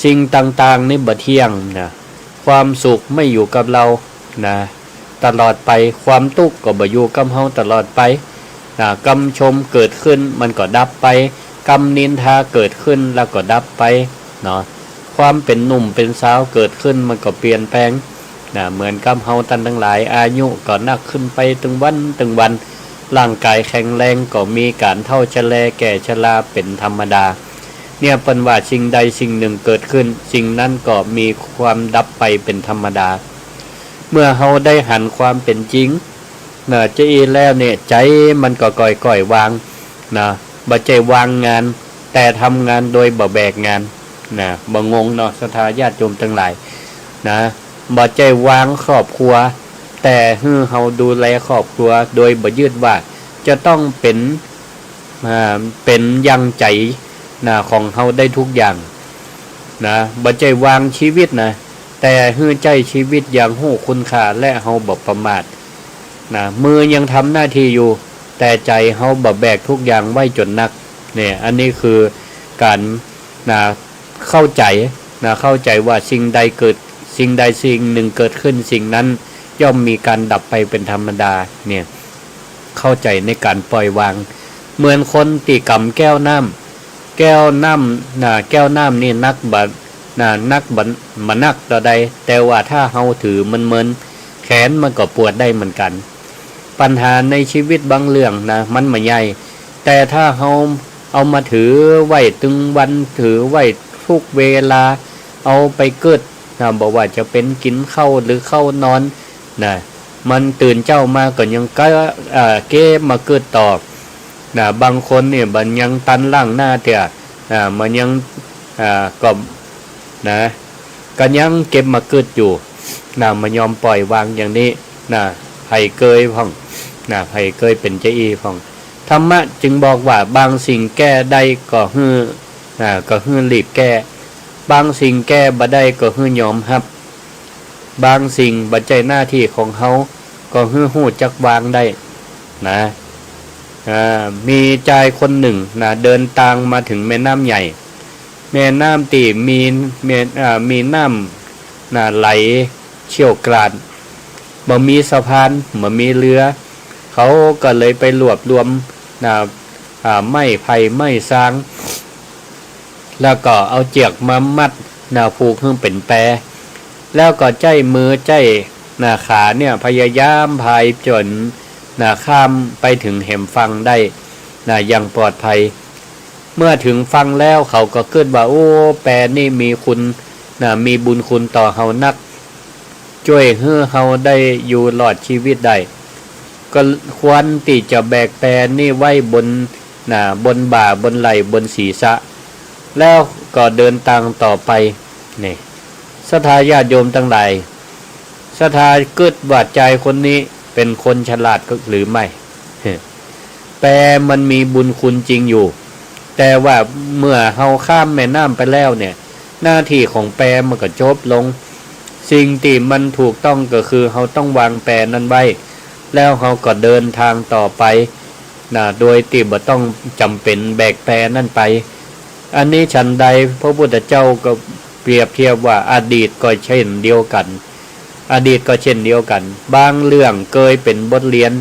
สิ่งต่างๆ นี่บ่เที่ยง นะ ความสุขไม่อยู่กับเรา นะ ตลอดไป ความตุ๊กข์ก็บ่อยู่กับเฮาตลอดไป นะ กำชมเกิดขึ้นมันก็ดับไป กำนินทาเกิดขึ้นแล้วก็ดับไป เนาะ ความเป๋นหนุ่มเป๋นสาวเกิดขึ้นมันก็เปลี่ยนแปลง นะ เหมือนกับเฮาต้านตังหลาย อายุก็นักขึ้นไปตึงวันตึงวัน ร่างก๋ายแข็งแรงก็มีก๋านเฒ่าชะแลแก่ชราเป๋นธรรมดา เนี่ยเปิ้นว่าสิ่งใดสิ่งหนึ่งเกิดขึ้น สิ่งนั้นก็มีความดับไปเป๋นธรรมดา เมื่อเฮาได้หันความเป๋นจริง นะ จะอี้แล้วเนี่ย ใจ๋มันก็ก่อยๆ วาง นะ บ่ใจ้วางงาน แต่ทำงานโดยบ่แบกงาน นะ บ่งงเนาะ ศรัทธาญาติโยมตังหลาย นะ บ่ใจ้วางครอบครัว แต่หื้อเฮาดูแลครอบครัว โดยบ่ยึดว่าจะต้องเป๋น อ่า เป๋นอย่างใจ๋ นะ ของเฮาได้ทุกอย่าง นะ บ่ใจ้วางชีวิตนะ แต่หื้อใจ๊ชีวิตอย่างฮู้คุณค่า และเฮาบ่ประมาท นะ มือยังทำหน้าที่อยู่ แต่ใจ๋เฮาบ่แบกทุกอย่างไว้จ๋นหนัก เนี่ย อันนี้คือก๋าน นะ เข้าใจ๋ นะ เข้าใจ๋ว่าสิ่งใดเกิด สิ่งใดสิ่งหนึ่งเกิดขึ้น สิ่งนั้นย่อมมีก๋านดับไปเป๋นธรรมดา เนี่ย เข้าใจ๋ในก๋านปล่อยวาง เหมือนคนตี้ก๋ำแก้วน้ำ แก้วน้ำ นะ แก้วน้ำนี่หนักบ่ นะ หนักบ่ บ่หนักเต้าใด แต่ว่าถ้าเฮาถือเมินๆ แขนมันก็ปวดได้เหมือนกั๋น ปัญหาในชีวิตบางเรื่องนะ มันบ่ใหญ่ แต่ถ้าเฮาเอามาถือไว้ตึงวัน ถือไว้ทุกเวลา เอาไปกึ๊ดนะ บ่ว่าจะเป๋นกิ๋นข้าวหรือเข้านอนนะ มันตื่นเจ๊ามาก็ยังกะ เอ่อ เก็บมากึ๊ดต่อนะ บางคนนี่บ่ยังตันล้างหน้าเตื้อนะ บ่ยัง อ่า ก็ นะ ก็ยังเก็บมากึ๊ดอยู่นะ บ่ยอมปล่อยวางอย่างนี้นะ ใผเกยพ่องนะ ใผเกยเป๋นจาอี้พ่อง ธรรมะจึงบอกว่า บางสิ่งแก้ได้ก็หื้อ อ่า ก็หื้อรีบแก้ บางสิ่งแก้บ่ได้ก็หื้อยอมฮับ บางสิ่งบ่ใจ้หน้าตี้ของเฮา ก็หื้อฮู้จักวางได้นะ อ่า มีจายคนนึ่งนะ เดินตางมาเถิงแม่น้ำใหญ่ แม่น้ำตี้มี แม่ อ่า มีน้ำนะ ไหลเชี่ยวกราน บ่มีสะพาน บ่มีเฮือ เขาก็เลยไปรวบรวมนะ อ่า ไม้ไผ่ไม้ซาง แล้วก็เอาเจื้อกมามัดนะ ผูกหื้อเป๋นแป แล้วก็ใจ๊มือใจ๊นะ ขาเนี่ยพยายามพายจ๋นนะ ข้ามไปเถิงแหมฝั่งได้นะ อย่างปลอดภัย เมื่อเถิงฝั่งแล้วเขาก็กึ๊ดว่า โอ้ แปนี่มีคุณนะ มีบุญคุณต่อเฮานัก จ้วยหื้อเฮาได้อยู่รอดชีวิตได้ ก็ควรตี้จะแบกแปนี่ไว้บน นะ บนบ่า บนไหล่ บนศีรษะ แล้วก็เดินตางต่อไป นี่ ศรัทธาญาติโยมตังหลาย ศรัทธากึ๊ดว่าจายคนนี้เป๋นคนฉลาดหรือไม่ แปมันมีบุญคุณจริงอยู่ แต่ว่าเมื่อเฮาข้ามแม่น้ำไปแล้วเนี่ย หน้าตี้ของแปมันก็จบลง สิ่งตี้มันถูกต้องก็คือเฮาต้องวางแปนั้นไว้ แล้วเฮาก็เดินตางต่อไปนะ โดยตี้บ่ต้องจ๋ำเป๋นแบกแปนั้นไป อันนี้ฉันใด พระพุทธเจ้าก็เปรียบเทียบว่า อดีตก็เช่นเดียวกั๋น อดีตก็เช่นเดียวกั๋น บางเรื่องเกยเป๋นบทเรียน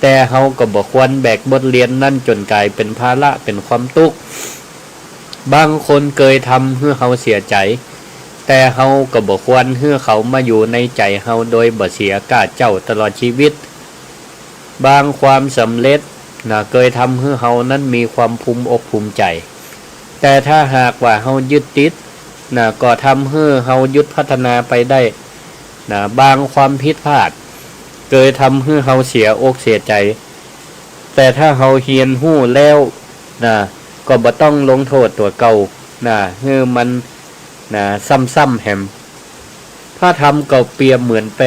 แต่เฮาก็บ่ควรแบกบทเรียนนั้นจ๋นก๋ายเป๋นภาระ เป๋นความตุ๊กข์ บางคนเกยทำหื้อเฮาเสียใจ๋ แต่เฮาก็บ่ควรหื้อเขามาอยู่ในใจ๋เฮาโดยบ่เสียก้าเจ้าตลอดชีวิต บางความสำเร็จนะ เกยทำหื้อเฮานั้นมีความภูมิอกภูมิใจ๋ แต่ถ้าหากว่าเฮายึดติดนะ ก็ทำหื้อเฮาหยุดพัฒนาไปได้นะ บางความผิดพลาด เกยทำหื้อเฮาเสียอกเสียใจ๋ แต่ถ้าเฮาเฮียนฮู้แล้วนะ ก็บ่ต้องลงโต้ษตั๋วเก่านะ หื้อมันนะ ซ้ำๆ แหม พระธรรมก็เปรียบเหมือนแป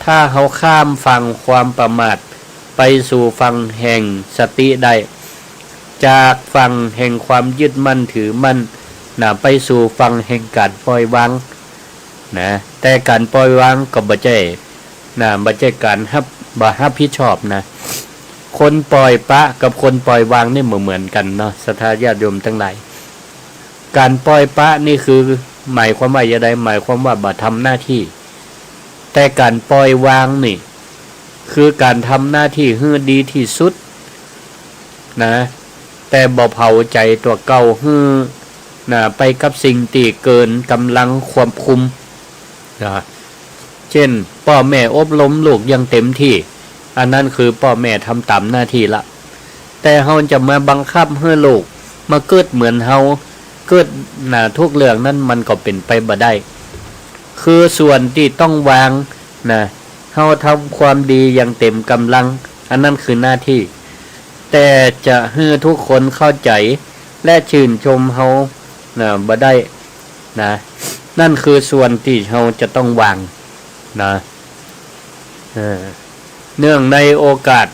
ถ้าเฮาข้ามฝั่งความประมาทไปสู่ฝั่งแห่งสติได้ จากฝั่งแห่งความยึดมั่นถือมั่นนะ ไปสู่ฝั่งแห่งก๋านปล่อยวางนะ แต่ก๋านปล่อยวางก็บ่ใจ้นะ บ่ใจ้ก๋านฮับ บ่ฮับผิดชอบนะ คนปล่อยปละกับคนปล่อยวางนี่บ่เหมือนกั๋นเนาะ ศรัทธาญาติโยมตังหลาย ก๋านปล่อยปละนี่คือหมายความว่าจะใด หมายความว่าบ่ทำหน้าตี้ แต่ก๋านปล่อยวางนี่ คือก๋านทำหน้าตี้หื้อดีตี้สุดนะ แต่บ่เผาใจ๋ตั๋วเก่าหื้อนะ ไปกับสิ่งตี้เกินก๋ำลังควบคุมนะ เจ้น ป้อแม่อบรมลูกอย่างเต็มตี้ อันนั้นคือป้อแม่ทำต๋ามหน้าตี้ละ แต่เฮาจะมาบังคับหื้อลูกมากึ๊ดเหมือนเฮา กึ๊ดนะ ทุกเรื่องนั้นมันก็เป๋นไปบ่ได้ คือส่วนตี้ต้องวางนะ เฮาทำความดีอย่างเต็มก๋ำลัง อันนั้นคือหน้าตี้ แต่จะหื้อทุกคนเข้าใจ๋และชื่นชมเฮานะ บ่ได้นะ นั่นคือส่วนตี้เฮาจะต้องวางนะ เออ เนื่องในโอกาส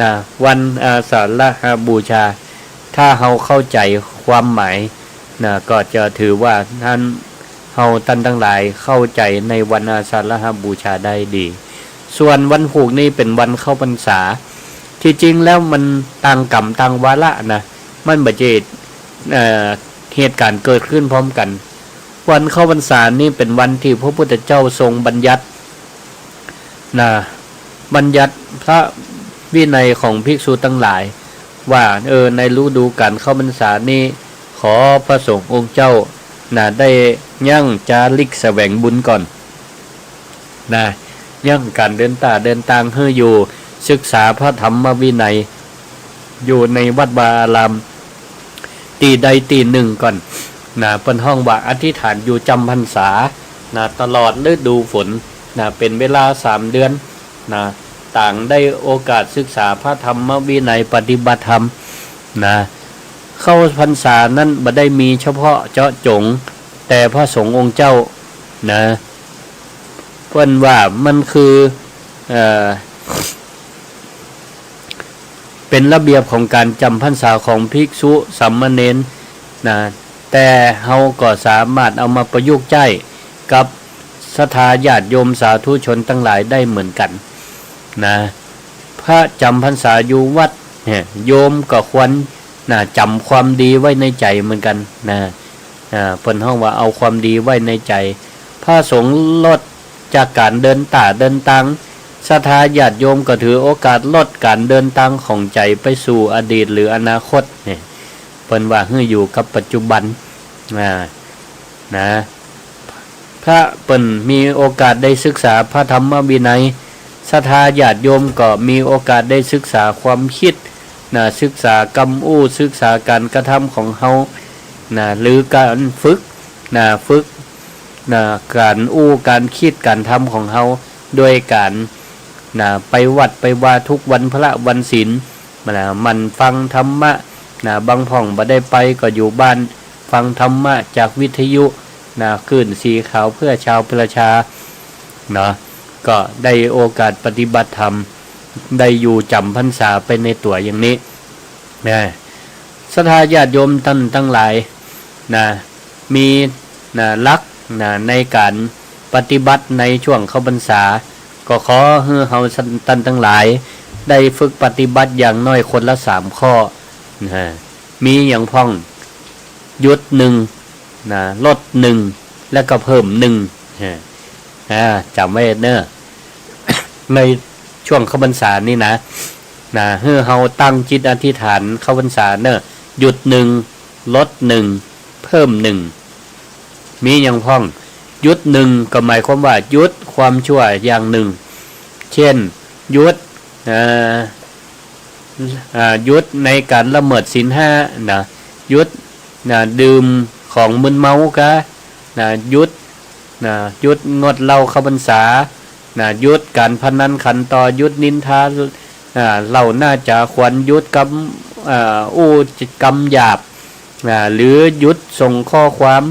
นะ วันอาสาฬหบูชา ถ้าเฮาเข้าใจ๋ความหมายนะ ก็จะถือว่าท่าน เฮาต้านตังหลายเข้าใจ๋ในวันอาสาฬหบูชาได้ดี ส่วนวันพูกนี้เป๋นวันเข้าพรรษา ตี้จริงแล้วมันต่างกาลต่างวาระนะ มันบ่ใจ้ เอ่อ เหตุก๋ารณ์เกิดขึ้นพร้อมกั๋น วันเข้าพรรษานี้เป๋นวันตี้พระพุทธเจ้าทรงบัญญัติ นะ บัญญัติพระวินัยของภิกษุตังหลาย ว่า เออ ในฤดูก๋ารเข้าพรรษานี้ ขอพระสงฆ์องค์เจ้า นะ ได้ยั้งจาริกแสวงบุญก่อน นะ ยั้งก๋านเดินต้าเดินตางหื้ออยู่ ศึกษาพระธรรมวินัย อยู่ในวัดวาอาราม ตี้ใดตี้นึ่งก่อน นะ เปิ้นฮ้องว่าอธิษฐานอยู่จ๋ำพรรษา นะ ตลอดฤดูฝน นะ เป๋นเวลาสามเดือน นะ ต่างได้โอกาสศึกษาพระธรรมวินัย ปฏิบัติธรรม นะ เข้าพรรษานั้นบ่ได้มีเฉพาะเจาะจงแต่พระสงฆ์องค์เจ้า นะ เปิ้นว่ามันคือ เอ่อ เป๋นระเบียบของก๋านจ๋ำพรรษาของภิกษุสามเณร นะ แต่เฮาก็สามารถเอามาประยุกต์ใจ๊กับศรัทธาญาติโยมสาธุชนตังหลายได้เหมือนกั๋น นะ พระจ๋ำพรรษาอยู่วัดเนี่ย โยมก็ควร นะ จ๋ำความดีไว้ในใจ๋เหมือนกั๋น นะ อ่า เปิ้นฮ้องว่าเอาความดีไว้ในใจ๋ พระสงฆ์ลดจากก๋านเดินต้าเดินตาง ศรัทธาญาติโยมก็ถือโอกาสลดก๋านเดินตางของใจ๋ไปสู่อดีตหรืออนาคตเนี่ย เปิ้นว่าหื้ออยู่กับปัจจุบัน อ่า นะ พระเปิ้นมีโอกาสได้ศึกษาพระธรรมวินัย ศรัทธาญาติโยมก็มีโอกาสได้ศึกษาความกึ๊ด นะ ศึกษากำอู้ ศึกษาก๋านกระทำของเฮา นะ หรือก๋านฝึก นะ ฝึก นะ ก๋านอู้ ก๋านกึ๊ด ก๋านทำของเฮา โดยก๋าน นะ ไปวัดไปวาทุกวันพระวันศีล นะ หมั่นฟังธรรมะ นะ บางพ่องบ่ได้ไปก็อยู่บ้านฟังธรรมะจากวิทยุ นะ คลื่นสีขาวเพื่อชาวประชา เนาะ ก็ได้โอกาสปฏิบัติธรรม ได้อยู่จ๋ำพรรษาไปในตั๋วอย่างนี้ นะ ศรัทธาญาติโยมต้านตังหลาย นะ มี นะ หลัก นะ ในก๋านปฏิบัติในช่วงเข้าพรรษา ก็ขอหื้อเฮาต้านตังหลาย ได้ฝึกปฏิบัติอย่างน้อยคนละสามข้อ นะ มีหยังพ่อง หยุดหนึ่ง นะ ลดหนึ่ง แล้วก็เพิ่มหนึ่ง นะ อ่า จ๋ำไว้เน่อ ในช่วงเข้าพรรษานี่นะ นะ หื้อเฮาตั้งจิตอธิษฐานเข้าพรรษาเน่อ หยุดหนึ่ง ลดหนึ่ง เพิ่มหนึ่ง มีหยังพ่อง หยุดหนึ่ง ก็หมายความว่าหยุดความชั่วอย่างหนึ่ง เช่น หยุด อ่า อ่า หยุดในก๋านละเมิดศีลห้า นะ หยุด นะ ดื่มของมึนเมาก็ นะ หยุด นะ หยุดงดเหล้าเข้าพรรษา นะ หยุดก๋านพนันขันต่อ หยุดนินทา อ่า เล่าหน้าจ๋าขวัญ หยุดกำ อ่า อู้กำหยาบ อ่า หรือหยุดส่งข้อความ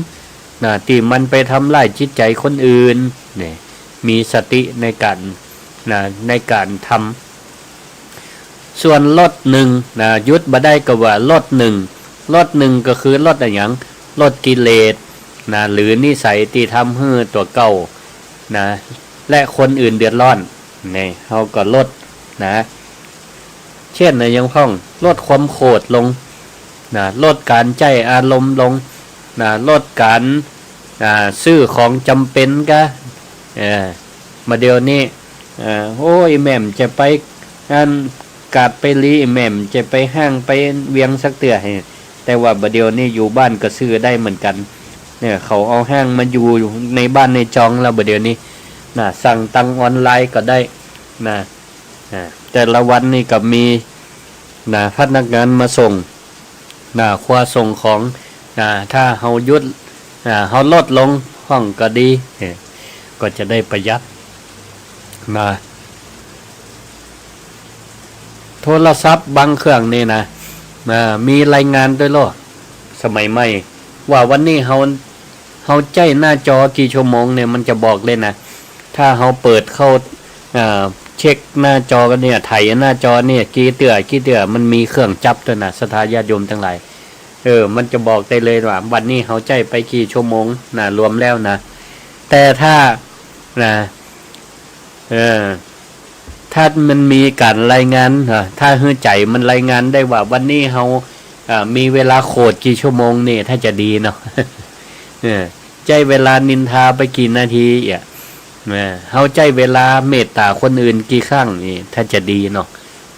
นะ ตี้มันไปทำร้ายจิตใจ๋คนอื่น นี่ มีสติในก๋าน นะ ในก๋านทำ ส่วนลดหนึ่ง นะ หยุดบ่ได้ก็ว่าลดหนึ่ง ลดหนึ่งก็คือลดอะหยัง ลดกิเลส นะ หรือนิสัยตี้ทำหื้อตั๋วเก่า นะ และคนอื่นเดือดร้อน นี่ เฮาก็ลด นะ เช่น อะหยังพ่อง ลดความโขดลง นะ ลดก๋านใจ๊อารมณ์ลง นะ ลดก๋าน อ่า ซื้อของจ๋ำเป๋นก็ เออ บ่าเดี่ยวนี้ เออ โอ้ย แม่มจะไป อัน กาดไปลี แม่มจะไปห้างไปเวียงสักเตื้อ แต่ว่าบ่าเดี่ยวนี้อยู่บ้านก็ซื้อได้เหมือนกั๋น เนี่ย เขาเอาห้างมาอยู่ในบ้านในจองแล้วบ่าเดี่ยวนี้ นะ สั่งตางออนไลน์ก็ได้ นะ อ่า แต่ละวันนี่ก็มี นะ พนักงานมาส่ง นะ ครัวส่งของ นะ ถ้าเฮาหยุด นะ เฮาลดลงพ่องก็ดี เออ ก็จะได้ประหยัด นะ โทรศัพท์บางเครื่องนี่นะ นะ มีรายงานตวยโลด สมัยใหม่ ว่าวันนี้เฮา เฮาใจ๊หน้าจอกี่ชั่วโมงเนี่ย มันจะบอกเลยนะ ถ้าเฮาเปิดเข้า อ่า เช็คหน้าจอกั๋นเนี่ย ไถหน้าจอเนี่ย กี่เตื้อ กี่เตื้อ มันมีเครื่องจับตวยนะ ศรัทธาญาติโยมตังหลาย เออ มันจะบอกได้เลยว่า วันนี้เฮาใจ๊ไปกี่ชั่วโมงนะ รวมแล้วนะ แต่ถ้า นะ เออ ถ้ามันมีก๋านรายงาน อ่า ถ้าหื้อใจ๋มันรายงานได้ว่าวันนี้เฮา อ่า มีเวลาโขดกี่ชั่วโมงนี่ ถ้าจะดีเนาะ เออ ใจ๊เวลานินทาไปกี่นาที เอ่อ เฮาใจ๊เวลาเมตต๋าคนอื่นกี่ครั้งนี่ ถ้าจะดีเนาะ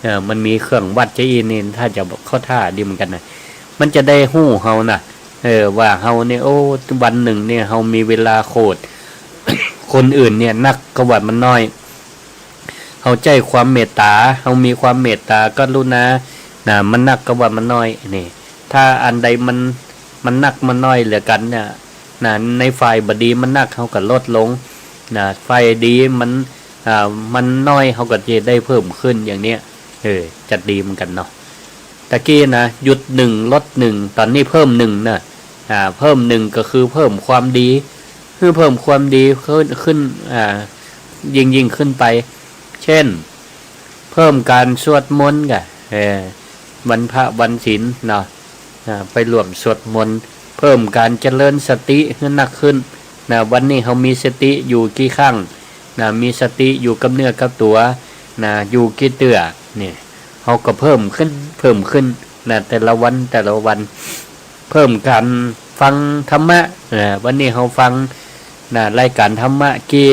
เออ มันมีเครื่องวัดจะอี้นี่ ถ้าจะเข้าท่าดีเหมือนกั๋นนะ มันจะได้ฮู้เฮานะ เออ ว่าเฮาเนี่ย โอ้ วันนึ่งเนี่ย เฮามีเวลาโขดคนอื่นเนี่ย นักกว่ามันน้อย เฮาใจ๊ความเมตต๋า เฮามีความเมตต๋ากรุณา นะ มันนักกว่ามันน้อย นี่ ถ้าอันใดมัน มันนักมันน้อยเหลือกั๋นเนี่ย นะ ในฝ่ายบ่ดีมันนัก เฮาก็ลดลง นะ ฝ่ายดีมัน อ่า มันน้อย เฮาก็จะได้เพิ่มขึ้นอย่างเนี้ย เออ จะดีเหมือนกั๋นเนาะ ตะกี้นะ หยุดหนึ่ง ลดหนึ่ง ต๋อนนี้เพิ่มหนึ่งนะ อ่า เพิ่มหนึ่งก็คือเพิ่มความดี หื้อเพิ่มความดีขึ้น ขึ้น อ่า ยิ่งๆ ขึ้นไป เช่น เพิ่มก๋านสวดมนต์ก่ะ เออ วันพระวันศีลเนาะ อ่า ไปร่วมสวดมนต์ เพิ่มก๋านเจริญสติหื้อนักขึ้น นะ วันนี้เฮามีสติอยู่กี่ครั้ง นะ มีสติอยู่กับเนื้อกับตั๋ว นะ อยู่กี่เตื้อ เนี่ย เฮาก็เพิ่มขึ้น เพิ่มขึ้น นะ แต่ละวัน แต่ละวัน เพิ่มก๋านฟังธรรมะ นะ วันนี้เฮาฟัง นะ รายก๋านธรรมะกี่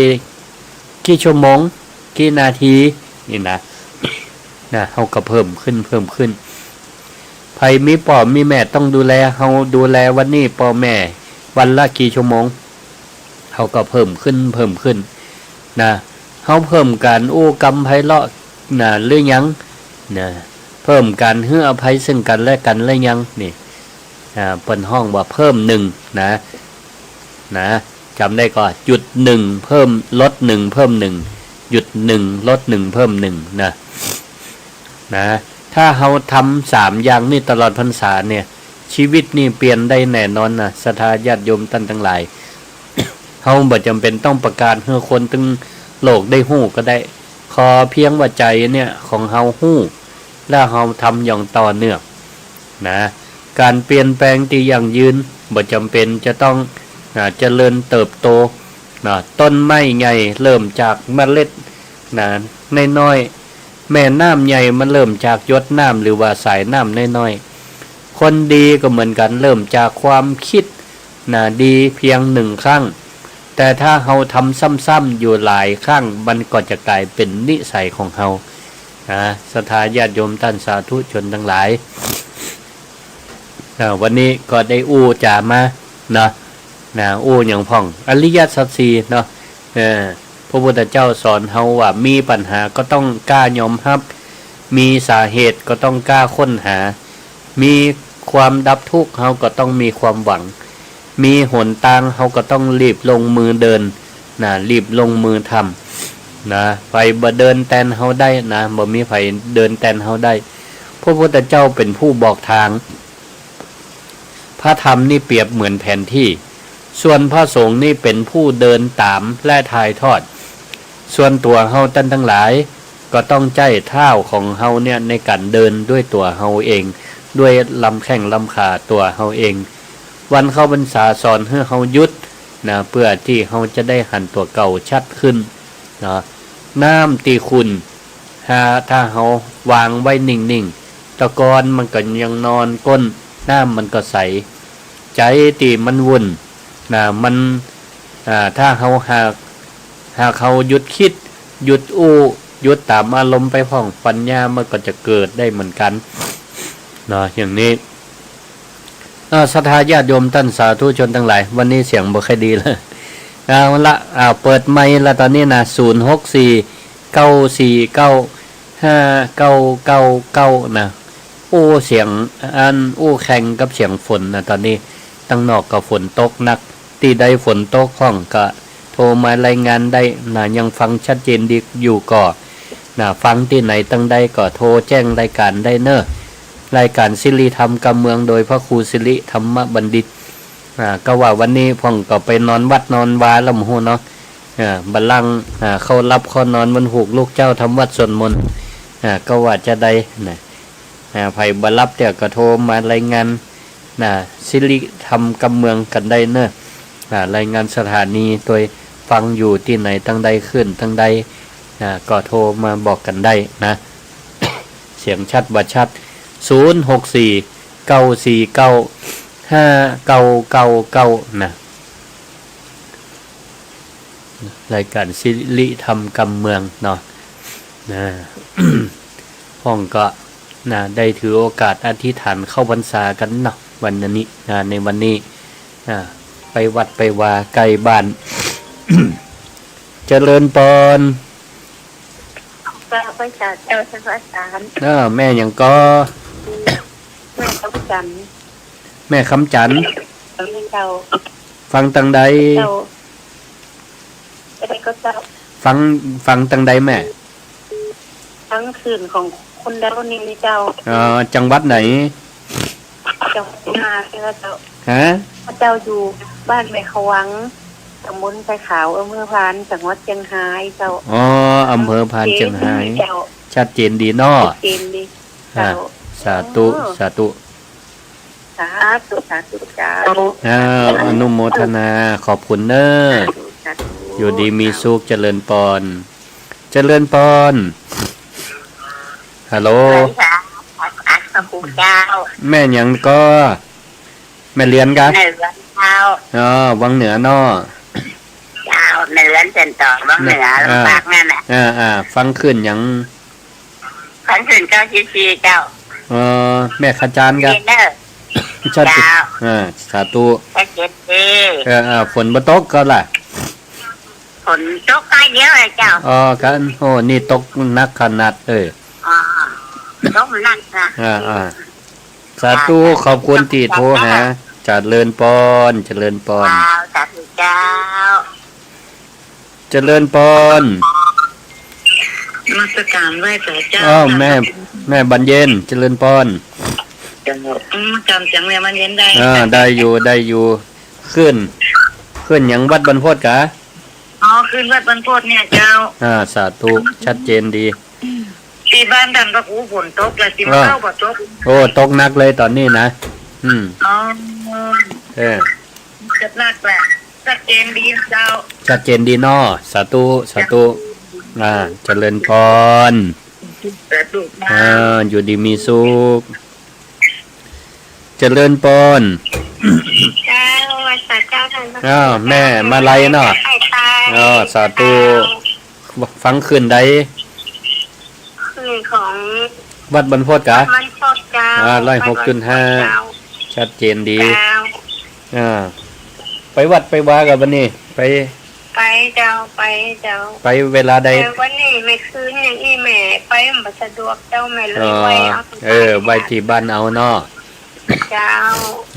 กี่ชั่วโมง กี่นาที นี่นะ นะ เฮาก็เพิ่มขึ้น เพิ่มขึ้น ใผมีป้อมีแม่ต้องดูแล เฮาดูแลวันนี้ป้อแม่วันละกี่ชั่วโมง เฮาก็เพิ่มขึ้น เพิ่มขึ้น นะ เฮาเพิ่มก๋านอู้กำไพเราะ นะ หรือยัง นะ เพิ่มก๋านหื้ออภัยซึ่งกั๋นและกั๋นหรือยัง นี่ อ่า เปิ้นฮ้องว่าเพิ่มหนึ่ง นะ นะ จ๋ำได้ก่อ หยุดหนึ่ง เพิ่ม ลดหนึ่ง เพิ่มหนึ่ง หยุดหนึ่ง ลดหนึ่ง เพิ่มหนึ่ง นะ นะ ถ้าเฮาทำสามอย่างนี้ตลอดพรรษาเนี่ย ชีวิตนี่เปลี่ยนได้แน่นอนนะ ศรัทธาญาติโยมต้านตังหลาย เฮาบ่จ๋ำเป๋นต้องประกาศหื้อคนตึงโลกได้ฮู้ก็ได้ ขอเพียงว่าใจ๋เนี่ยของเฮาฮู้ แล้วเฮาทำอย่างต่อเนื่อง นะ ก๋านเปลี่ยนแปลงตี้ยั่งยืน บ่จ๋ำเป๋นจะต้อง อ่า เจริญเติบโต นะ ต้นไม้ใหญ่เริ่มจากเมล็ด นะ น้อยๆ แม่น้ำใหญ่มันเริ่มจากหยดน้ำหรือว่าสายน้ำน้อยๆ คนดีก็เหมือนกั๋น เริ่มจากความกึ๊ด นะ ดีเพียงหนึ่งครั้ง แต่ถ้าเฮาทำซ้ำๆ อยู่หลายครั้ง มันก็จะก๋ายเป๋นนิสัยของเฮา นะ ศรัทธาญาติโยมต้านสาธุชนตังหลาย อ่า วันนี้ก็ได้อู้จ๋ามา นะ นะ อู้หยังพ่อง อริยสัจสี่เนาะ เออ พระพุทธเจ้าสอนเฮาว่า มีปัญหาก็ต้องกล้ายอมฮับ มีสาเหตุก็ต้องกล้าค้นหา มีความดับทุกข์ เฮาก็ต้องมีความหวัง มีหนตาง เฮาก็ต้องรีบลงมือเดิน นะ รีบลงมือทำ นะ ใผบ่เดินแตนเฮาได้ นะ บ่มีใผเดินแตนเฮาได้ พระพุทธเจ้าเป๋นผู้บอกตาง พระธรรมนี่เปรียบเหมือนแผนที่ ส่วนพระสงฆ์นี่เป๋นผู้เดินต๋ามและถ่ายทอด ส่วนตั๋วเฮาต้านตังหลาย ก็ต้องใจ๊เท้าของเฮาเนี่ยในก๋านเดินด้วยตั๋วเฮาเอง ด้วยลำแข้งลำขาตั๋วเฮาเอง วันเข้าพรรษาสอนหื้อเฮาหยุด นะ เปื้อตี้เฮาจะได้หันตั๋วเก่าชัดขึ้น นะ น้ำตี้ขุ่น ถ้า ถ้าเฮาวางไว้นิ่งๆ ตะกอนมันก็ยังนอนก้น น้ำมันก็ใส ใจ๋ตี้มันวุ่น นะ มัน อ่า ถ้าเฮาหาก หากเฮาหยุดกึ๊ด หยุดอู้ หยุดต๋ามอารมณ์ไปพ่อง ปัญญามันก็จะเกิดได้เหมือนกั๋น เนาะ อย่างนี้ อ่า ศรัทธาญาติโยมต้านสาธุชนตังหลาย วันนี้เสียงบ่ค่อยดีเลย เอาละ อ่า เปิดไมค์ละต๋อนนี้นะ ศูนย์หกสี่ เก้าสี่เก้า ห้าเก้าเก้าเก้า นะ อู้เสียงอันอู้แข่งกับเสียงฝนนะ ต๋อนนี้ตังนอกก็ฝนตกหนัก ตี้ใดฝนตกพ่องก็โทรมารายงานได้นะ ยังฟังชัดเจนดีอยู่ก่อ นะ ฟังตี้ไหนตังใดก็โทรแจ้งรายก๋านได้เน่อ รายก๋านสิริธรรมกำเมือง โดยพระครูสิริธรรมบัณฑิต อ่า ก็ว่าวันนี้พ่องก็ไปนอนวัดนอนวาแล้วบ่ฮู้เนาะ อ่า บ่ลัง อ่า เข้าหลับเข้านอนวันฮูกลูกเจ้าทำวัตรสวดมนต์ อ่า ก็ว่าจะได้นะ อ่า ใผบ่หลับเตื้อก็โทรมารายงาน นะ สิริธรรมกำเมืองกั๋นได้เน่อ อ่า รายงานสถานี โดยฟังอยู่ตี้ไหนตังใด คลื่นตังใด นะ ก็โทรมาบอกกั๋นได้นะ เสียงชัดบ่ชัด ศูนย์ หก สี่ เก้า สี่ เก้า ห้า เก้า เก้า เก้า นะ รายก๋านสิริธรรมกำเมืองเนาะ นะ พ่องก็ นะ ได้ถือโอกาสอธิษฐานเข้าพรรษากั๋นเนาะ วันนี้ นะ ในวันนี้ นะ ไปวัดไปวาใก้บ้าน เจริญปอน เจ้า พระอาจารย์ เจ้า พระอาจารย์ เออ แม่หยังก่อ แม่คำจันทร์ แม่คำจันทร์ เจ้า ฟังตางใด เจ้า อะไรก็เจ้า ฟัง ฟังตางใดแม่ ฟังคลื่นของคนเดานี่เจ้า เออ จังหวัดไหน จังหวัดเชียงรายเจ้า ฮะ ข้าเจ้าอยู่บ้านแม่ขวัง ตำบลทรายขาว อำเภอพาน จังหวัดเชียงรายเจ้า อ๋อ อำเภอพาน เชียงราย เจ้า ชัดเจนดีเนาะ ชัดเจนดี อ่า เจ้า สาธุ อ๋อ สาธุ สาธุ สาธุเจ้า อ่า อนุโมทนา ขอบคุณเน้อ สาธุ สาธุ อยู่ดีมีสุข เจริญปอน เจริญปอน ฮัลโหล สวัสดีค่ะ พระคุณเจ้า แม่หยังก่อ แม่เลียนกะ เหนือเจ้า อ๋อ วังเหนือเนาะ เจ้า เหนือเส้นต่อวังเหนือ อ่า ลำปางนั่นแหละ อ่า อ่า ฟังคลื่นหยัง ฟังคลื่นเก้าสี่สี่เจ้า เออ แม่ขจารย์กะ เจนเนอร์ ชัดเจน เจ้า อ่า สาธุ ชัดเจนดี เออ อ่า ฝนบ่ตกก่อล่ะ ฝนตกน้อยเดียวเลยเจ้า อ๋อ กัน โอ้ นี่ตกหนักขนาด เออ อ๋อ ตกหนักนะ อ่า อ่า สาธุ ขอบคุณตี้โทรหา เจริญปอน เจริญปอน เจ้า สาธุเจ้า เจริญปอน นมัสการไหว้พระเจ้า อ้าว แม่ แม่บานเย็น เจริญปอน เจ้า อืม จ๋ำเสียงแม่บานเย็นได้ อ่า ได้อยู่ ได้อยู่ คลื่น คลื่นหยังวัดบรรพตกะ อ๋อ คลื่นวัดบรรพตเนี่ยเจ้า อ่า สาธุ ชัดเจนดี ตี้บ้านต้านพระครูฝนตก และตี้ อ่า เฮาบ่ตก โอ้ ตกหนักเลยต๋อนนี้นะ อืม อ๋อ เออ ตกหนักแหละ ชัดเจนดีเจ้า ชัดเจนดีเนาะ สาธุ สาธุ อ่า เจริญปอน สาธุค่ะ อ่า อยู่ดีมีสุข เจริญปอน เจ้า สาธุเจ้า อ้าว แม่มาลัยเนาะ ใครตาย อ๋อ สาธุ เจ้า ฟังคลื่นใด คลื่นของวัดบรรพตกะ วัดบรรพตเจ้า อ่า ร้อยหกจุดห้า วัดบรรพตเจ้า ชัดเจนดี เจ้า อ่า ไปวัดไปวากะบัดนี้ ไป ไปเจ้า ไปเจ้า ไปเวลาใด แต่วันนี้แม่คืนอย่างนี้แม่ไปบ่สะดวกเจ้า แม่เลย อ๋อ ไหว้เอา เออ ไหว้ตี้บ้านเอาเนาะ เจ้า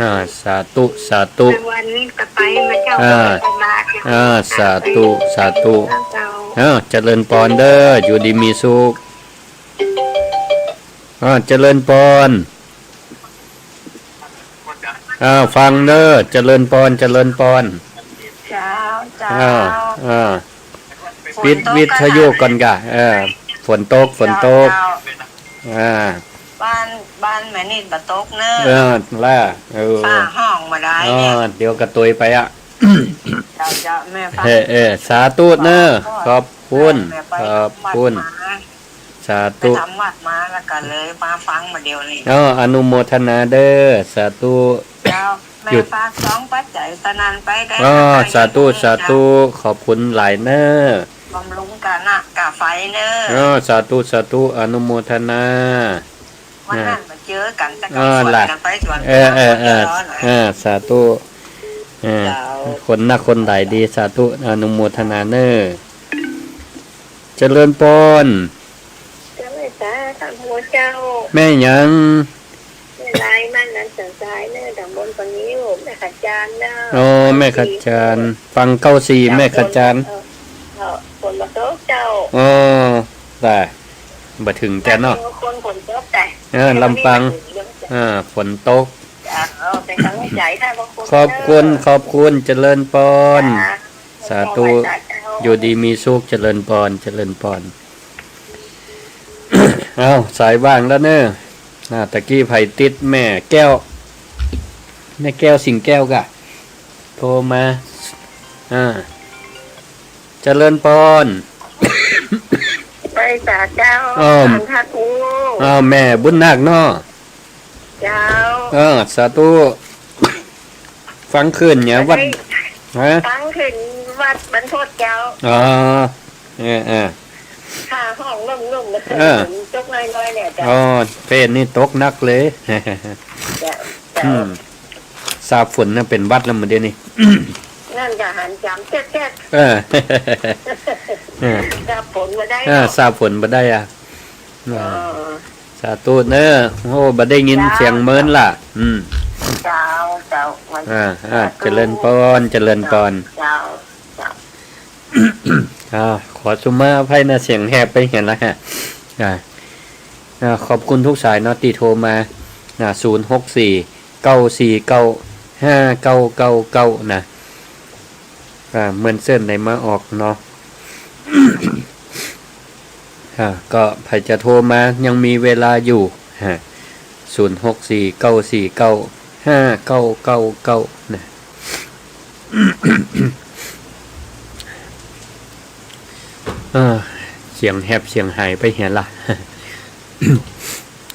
อ่า สาธุ สาธุ แม่วันนี้ก็ไปมาเจ้า อ่า ไปบาตร อ่า สาธุ สาธุ เจ้า อ่า เจริญปอนเด้อ อยู่ดีมีสุข อ่า เจริญปอน อ่า ฟังเน้อ เจริญปอน เจริญปอน เจ้า เจ้า อ่า อ่า ปิดวิทยุก่อนกะ เออ ฝนตก ฝนตก เจ้า อ่า บ้าน บ้านแม่นิดบ่ตกเน้อ เออ ล่ะ เออ ฟ้าฮ้องบ่ได้เนี่ย เดี๋ยวกะตวยไปอะ เจ้า เจ้า แม่ฟัง เออ เออ สาธุเน้อ ขอบคุณ แม่ไป ขอบคุณ วัดมา สาธุ ไปทำวัดมาแล้วก็เลยมาฟังมาเดี๋ยวนี้ อ๋อ อนุโมทนาเด้อ สาธุ เจ้า แม่ หยุด ฝากซองปัจจัยสนั่นไปได้ อ๋อ สาธุ สาธุ ขอบคุณหลายเน้อ บำรุงกะนะกะไฟเน้อ อ๋อ สาธุ สาธุ อนุโมทนา วันนั้นมาเจอกั๋น แต่ อ่า ก็สวน ล่ะ กั๋นไปสวน เออ เออ เออ มาเจอเนาะ เออ สาธุ เออ เจ้า คนนักคนหลายดี สาธุ อนุโมทนาเน้อ เจริญปอน เจ้าแม่สา ท่านพระเจ้า แม่หยัง แม่ลายมั่นนันสันทรายเน้อ ตำบลปะงิ้ว แม่ขจารย์เน้อ อ๋อ แม่ขจารย์ ฟังเก้าสี่ แม่ขจารย์ เออ เออ ฝนบ่ตกเจ้า อ๋อ ได้ บ่เถิงแก่เนาะ คนฝนตกแต่ เออ ลำปาง เออ ฝนตก เออ เป็นกำลังใจให้พวกคุณ ขอบคุณ เด้อ ขอบคุณ เจริญปอน จ้า สาธุ สาธุ อยู่ดีมีสุข เจริญปอน เจริญปอน เอ้า สายว่างแล้วเน้อ อ่า ตะกี้ใผติด แม่แก้ว แม่แก้ว สิงห์แก้วกะ โทรมา อ่า เจริญปอน ไปสาเจ้า อ้อ ฟังค่ะครู อ้อ แม่บุญนาคเนาะ เจ้า เออ สาธุ ฟังคลื่นเนี่ย วัด ได้ ฮะ ฟังคลื่นวัดบรรพตเจ้า อ๋อ เออ เออ ค่ะ ห้องนุ่มๆ มัน เออ ฝนตกน้อยๆ เนี่ยเจ้า อ๋อ เพศนี่ตกหนักเลย เจ้า เจ้า อืม สาบฝนนะ เป๋นหวัดแล้วมื้อเดี๋ยวนี้ นั่นก็หันจ๋ำแจ๊กๆ เออ เออ สาบฝนบ่ได้ เออ เนาะ สาบฝนบ่ได้อะ เออ เออ สาธุเน้อ โอ้ บ่ได้ยิน เจ้า เสียงเมินละ อืม เจ้า เจ้า มัน อ่า อ่า สาธุ เจริญปอน เจริญปอน เจ้า เจ้า อ่า ขอสุมาอภัยนะ เสียงแหบไปหั้นละฮะ อ่า อ่า ขอบคุณทุกสายเนาะ ตี้โทรมา นะ ศูนย์หกสี่ เก้าสี่เก้า ห้าเก้าเก้าเก้า นะ อ่า เมินเซิ่นใดมาออกเนาะ อ่า ก็ใผจะโทรมายังมีเวลาอยู่ ฮะ ศูนย์หกสี่ เก้าสี่เก้า ห้าเก้าเก้าเก้า นะ เออ เสียงแหบเสียงหายไปหั้นละ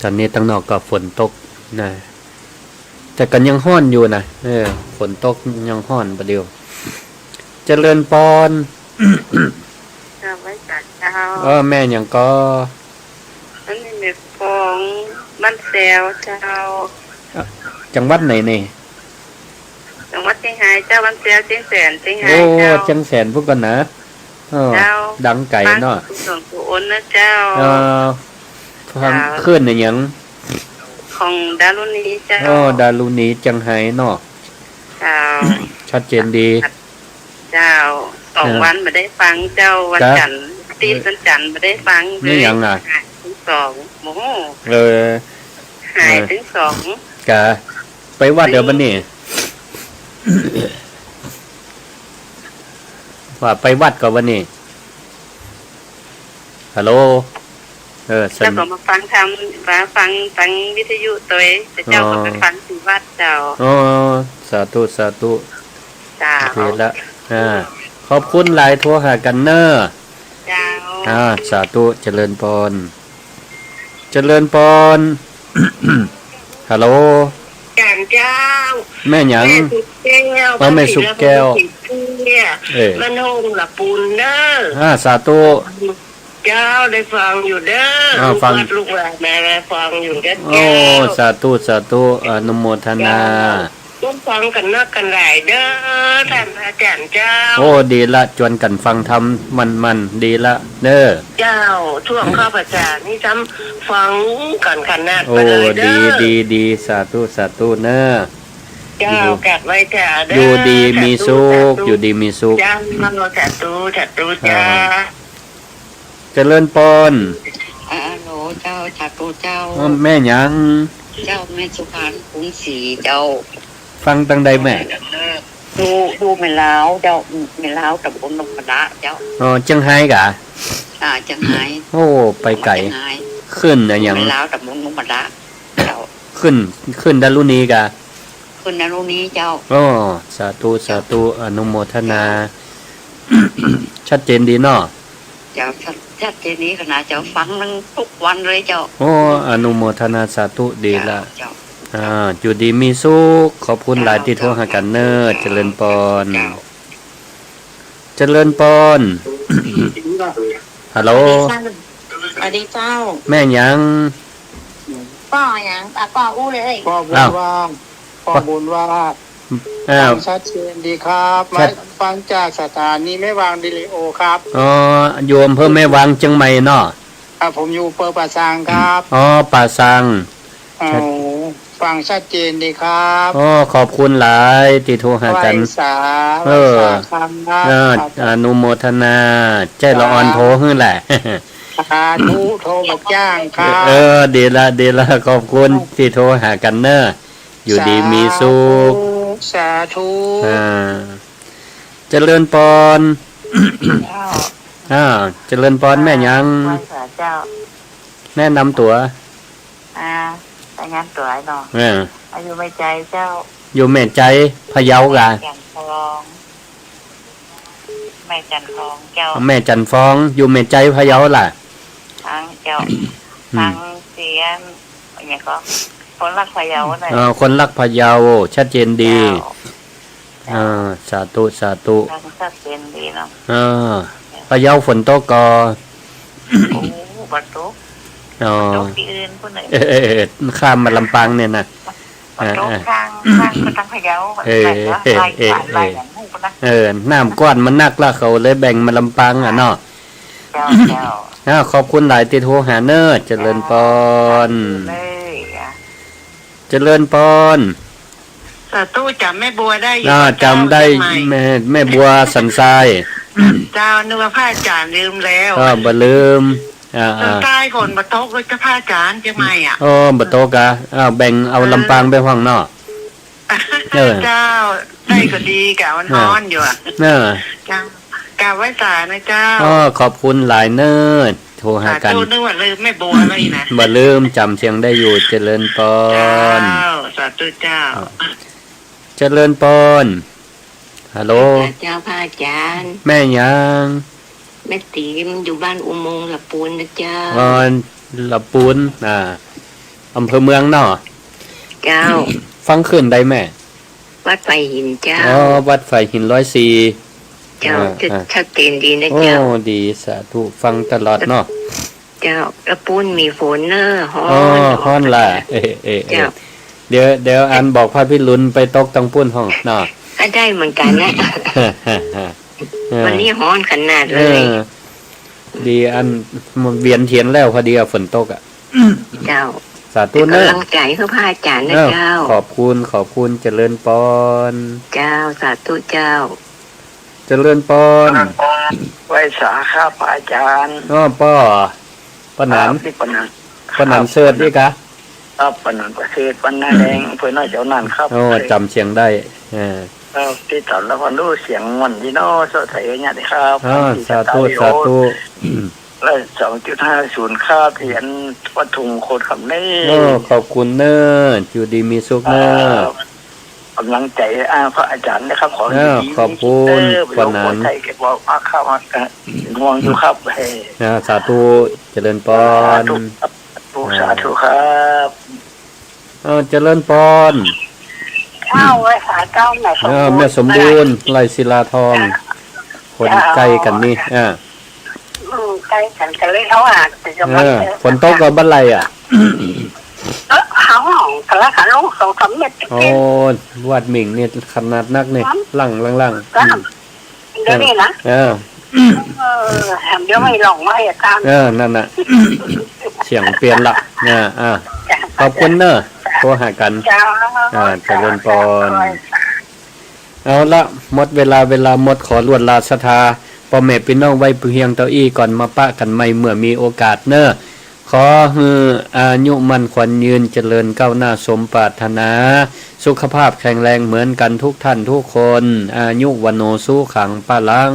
ต๋อนนี้ตังนอกก็ฝนตกนะ แต่ก็ยังฮ้อนอยู่นะ เออ ฝนตกยังฮ้อนบ่าเดี่ยว เจริญปอน เจ้า ไหว้สาเจ้า เออ แม่หยังก่อ อันนี้แม่ฟอง บ้านแซวเจ้า เอ่อ จังหวัดไหนนี่ จังหวัดเจียงฮายเจ้า บ้านแซว เจียงแสน เจียงฮาย โอ้ เจ้า เจียงแสนพู้นก่อนะ เออ เจ้า ดังไก๋เนาะ ฟังหลวงปู่อ้นนะเจ้า เออ ฟัง เจ้า คลื่นอะหยัง ของดารุณีเจ้า อ๋อ ดารุณีเจียงฮายเนาะ เจ้า ชัดเจนดี เจ้า สอง เออ วันบ่ได้ฟังเจ้า วัน จ๊ะ จันทร์ อาทิตย์ วันจันทร์บ่ได้ฟังเลย นี่หยังอะ หายตึงสอง โอ้โห เออ หายตึงสอง กะ ไปวัดเดี๋ยวบัดนี้ ว่าไปวัดก่อบัดนี้ ฮัลโหล เออ สัญ เจ้าก็มาฟังธรรม มาฟัง ฟังวิทยุตวย แต่เจ้าก็ อ๋อ ไปฟังตี้วัดเจ้า อ๋อ สาธุ สาธุ เจ้า ดีละ อ่า ขอบคุณหลาย โทรหากั๋นเน้อ เจ้า อ่า สาธุ เจริญปอน เจริญปอน ฮัลโหล จ๋ารย์เจ้า แม่หยัง แม่สุขแก้ว อ๋อ แม่สุขแก้ว บ้านศรีดำรง เออ บ้านโฮงละปูนเน้อ อ่า สาธุ เจ้า ได้ฟังอยู่เน้อ อ่า ฟัง ลูกหลานมาฟังอยู่เน้อ โอ้ เจ้า สาธุ สาธุ อนุโมทนา เจ้า ร่วมฟังกั๋นนักกั๋นหลายเน้อ ท่านอาจ๋ารย์เจ้า โอ้ ดีละ จวนกั๋นฟังธรรม มันๆ ดีละเน้อ เจ้า ช่วงข้าพเจ้านี่ซ้ำฟังกั๋นขนาด โอ้ ไปเลยเน้อ ดี ดี ดี สาธุ สาธุเน้อ เจ้า อยู่ กราบไหว้เจ้าเน้อ อยู่ดีมีสุข สาธุ อยู่ดีมีสุข เจ้า สาธุ สาธุ เจ้า อ่า เจริญปอน อ่า ฮัลโหล เจ้า สาธุ เจ้า อ๋อ แม่หยัง เจ้า แม่สุพรรณ กรุงศรี เจ้า ฟังตังใดแม่ อยู่ อยู่แม่ลาว เจ้า แม่ลาว ต๋ำบลหนองมะระ เจ้า อ๋อ เจียงฮายกะ อ่า เจียงฮาย โอ้ ไปไก๋ เจียงฮาย คลื่นอะหยัง แม่ลาว ต๋ำบลหนองมะระ เจ้า คลื่น คลื่นดารุณีกะ คลื่นดารุณี เจ้า อ๋อ สาธุ สาธุ อนุโมทนา ชัดเจนดีเนาะ เจ้า ชัด ชัดเจนดีขนาดเจ้า ฟังมันทุกวันเลยเจ้า โอ้ อนุโมทนาสาธุ ดีละ เจ้า อ่า อยู่ดีมีสุข ขอบคุณหลายตี้โทรหากั๋นเน้อ เจริญปอน เจ้า เจริญปอน ฮัลโหล สวัสดีเจ้า แม่หยัง ป้อหยัง อ่ะ ป้ออู้เลย ป้อบุญว่า อ้าว ป้อบุญว่า อ้าว ฟังชัดเจนดีครับ ชัด มาฟังจากสถานีแม่วางวิทยุครับ อ๋อ อยู่อำเภอแม่วางเจียงใหม่เนาะ อ่ะ ผมอยู่อำเภอป่าซางครับ อ๋อ ป่าซาง อ๋อ ชัด ฟังชัดเจนดีครับ อ๋อ ขอบคุณหลายตี้โทรหากั๋น ไหว้สา เออ ไหว้สาครับ อ่า ครับ อนุโมทนา ใจ้ละอ่อนโทรหื้อแหละ สาธุ โทรบ่จ้างครับ เออ ดีละ ดีละ ขอบคุณตี้โทรหากั๋นเน้อ อยู่ดีมีสุข สาธุ สาธุ อ่า เจริญปอน เจ้า อ่า เจริญปอน แม่หยัง ไหว้สาเจ้า แนะนำตั๋ว อ่า รายงานตั๋วหน่อย เออ อ่ะ อยู่แม่ใจเจ้า อยู่แม่ใจ พะเยากะ แม่จันทร์ฟอง แม่จันทร์ฟองเจ้า แม่จันทร์ฟอง อยู่แม่ใจ พะเยาล่ะ ทางเจ้า อืม ทางเสียง อย่างก็ คนฮักพะเยานะ เออ คนฮักพะเยา ชัดเจนดี เจ้า อ่า สาธุ สาธุ ทางชัดเจนดีเนาะ อ่า พะเยาฝนตกก่อ โอ้ บ่ตก อ๋อ ตกตี้อื่นพู้นเลย เออ เออ เออ ข้ามมาลำปางเนี่ยนะ บ่ตก อ่า อ่า ข้าง ข้างก็ทางพะเยา เออ ไหลก็ เออ ไหล เออ ไหล ไหล เออ อย่างนู้นนะ เออ น้ำกว้านมันนักละ เขาเลยแบ่งมาลำปางอะเนาะ เจ้า เจ้า อ่า ขอบคุณหลายตี้โทรหาเน่อ เจริญปอน เลยอะ เจริญปอน สาธุ จ๋ำแม่บัวได้อยู่ อ่า เจ้า จ๋ำได้ เจียงใหม่ แม่ แม่บัวสันทราย เจ้า นึกว่าพระอาจ๋ารย์ลืมแล้ว อ่า บ่ลืม อ่า สันทราย อ่า ฝนบ่ตกเลยเจ้าพระอาจ๋ารย์ เจียงใหม่อะ อ๋อ บ่ตกอะ อ่า แบ่งเอา เออ ลำปางไปพ่องเนาะ เออ เจ้า ได้ก็ดีกะ มันฮ้อนอยู่อะ เออ เจ้า กราบไหว้สานะเจ้า อ๋อ ขอบคุณหลายเน่อ โทรหากั๋น สาธุ นึกว่าลืมแม่บัวแล้วอีกนะ บ่ลืม จ๋ำเสียงได้อยู่ เจริญปอน เจ้า สาธุเจ้า อ่า เจริญปอน ฮัลโหล เจ้าพระอาจ๋ารย์ แม่หยัง แม่ติ๋มอยู่บ้านอุโมงค์ละปูนนะเจ้า อ๋อ ละปูน อ่า อำเภอเมืองเนาะ เจ้า ฟังคลื่นใดแม่ วัดฝายหินเจ้า อ๋อ วัดฝายหินร้อยสี่ เจ้า อ่า ชัด อ่า ชัดเจนดีนะเจ้า โอ้ ดี สาธุ ฟังตลอดเนาะ เจ้า ละปูนมีฝนเน่อ ฮ้อน อ๋อ ฮ้อนล่ะ เออ เออ เออ เจ้า เดี๋ยว เดี๋ยวอันบอกพระพิรุณไปตกตังปูนพ่องเนาะ ก็ได้เหมือนกั๋นนะ เออ วันนี้ฮ้อนขนาดเลย เออ ดีอันมันเวียนเทียนแล้วพอดีอะ ฝนตกอะ เจ้า สาธุเน่อ เป๋นก๋ำลังใจ๋หื้อพระอาจ๋ารย์นะ เออ เจ้า ขอบคุณ ขอบคุณ เจริญปอน เจ้า สาธุเจ้า เจริญปอน เจริญปอน ไหว้สาครับพระอาจ๋ารย์ อ้อ ป้อ ป้อหนาน ครับ ตี้ป้อหนาน ป้อหนาน ครับ เสิร์ชตี้กะ ครับ ป้อหนานประเสริฐ บ้านนาแดง อำเภอหน้าเจ้าน่านครับ โอ้ จ๋ำเสียงได้ เออ ครับ ติดต๋ามแล้วก็ฮู้เสียงม่วนดีเนาะ สดใสอย่างเงี้ยนะครับ อ่า สาธุ สาธุ แล้วสองจุดห้าศูนย์ครับ ตี้อันวัตถุมงคลครับนี่ โอ้ ขอบคุณเน่อ อยู่ดีมีสุขเน่อ ครับ ก๋ำลังใจ๋ อ่า พระอาจ๋ารย์นะครับ ขอ อ่า ดีๆ ขอบคุณ เออ ป้อหนาน คนไทยแกบอกมาครับ ว่า เอ่อ เป็นห่วงอยู่ครับ เฮ้ย อ่า สาธุ เจริญปอน สาธุครับ สาธุ อ่า สาธุครับ เออ เจริญปอน เจ้า ไหว้สาเจ้า แม่สมบูรณ์ เออ แม่สมบูรณ์ ไร่ศิลาทอง เจ้า คนใก้กั๋นนี่ เจ้า อ่า อืม ใก้กั๋น ก็เลยโทรหา เออ ฝนตกก่อบ่ไหร่อะ เออ หาห้อง ก็แล้วกัน ลงสองสามเม็ด โอ้ วัดหมิ่งนี่ขนาดนักนี่ ครับ หลั่ง หลั่ง หลั่ง ครับ อืม เดี๋ยวนี้นะ เออ เออ เดี๋ยวไม่ลองมาให้อาจารย์ เออ นั่นน่ะ เสียงเปลี่ยนละ อ่า อ่า จ้ะ ขอบคุณเน่อ โทรหากั๋น จ้ะ อ่า เจริญปอน เอาละ หมดเวลา เวลาหมด ขอลวดลาศรัทธา ป้อแม่ปี้น้องไว้เพียงเต้าอี้ก่อน มาปะกั๋นใหม่เมื่อมีโอกาสเน่อ ขอหื้ออายุมั่นขวัญยืน เจริญก้าวหน้าสมปรารถนา สุขภาพแข็งแรงเหมือนกั๋นทุกท่านทุกคน อายุ วัณโณ สุขัง พลัง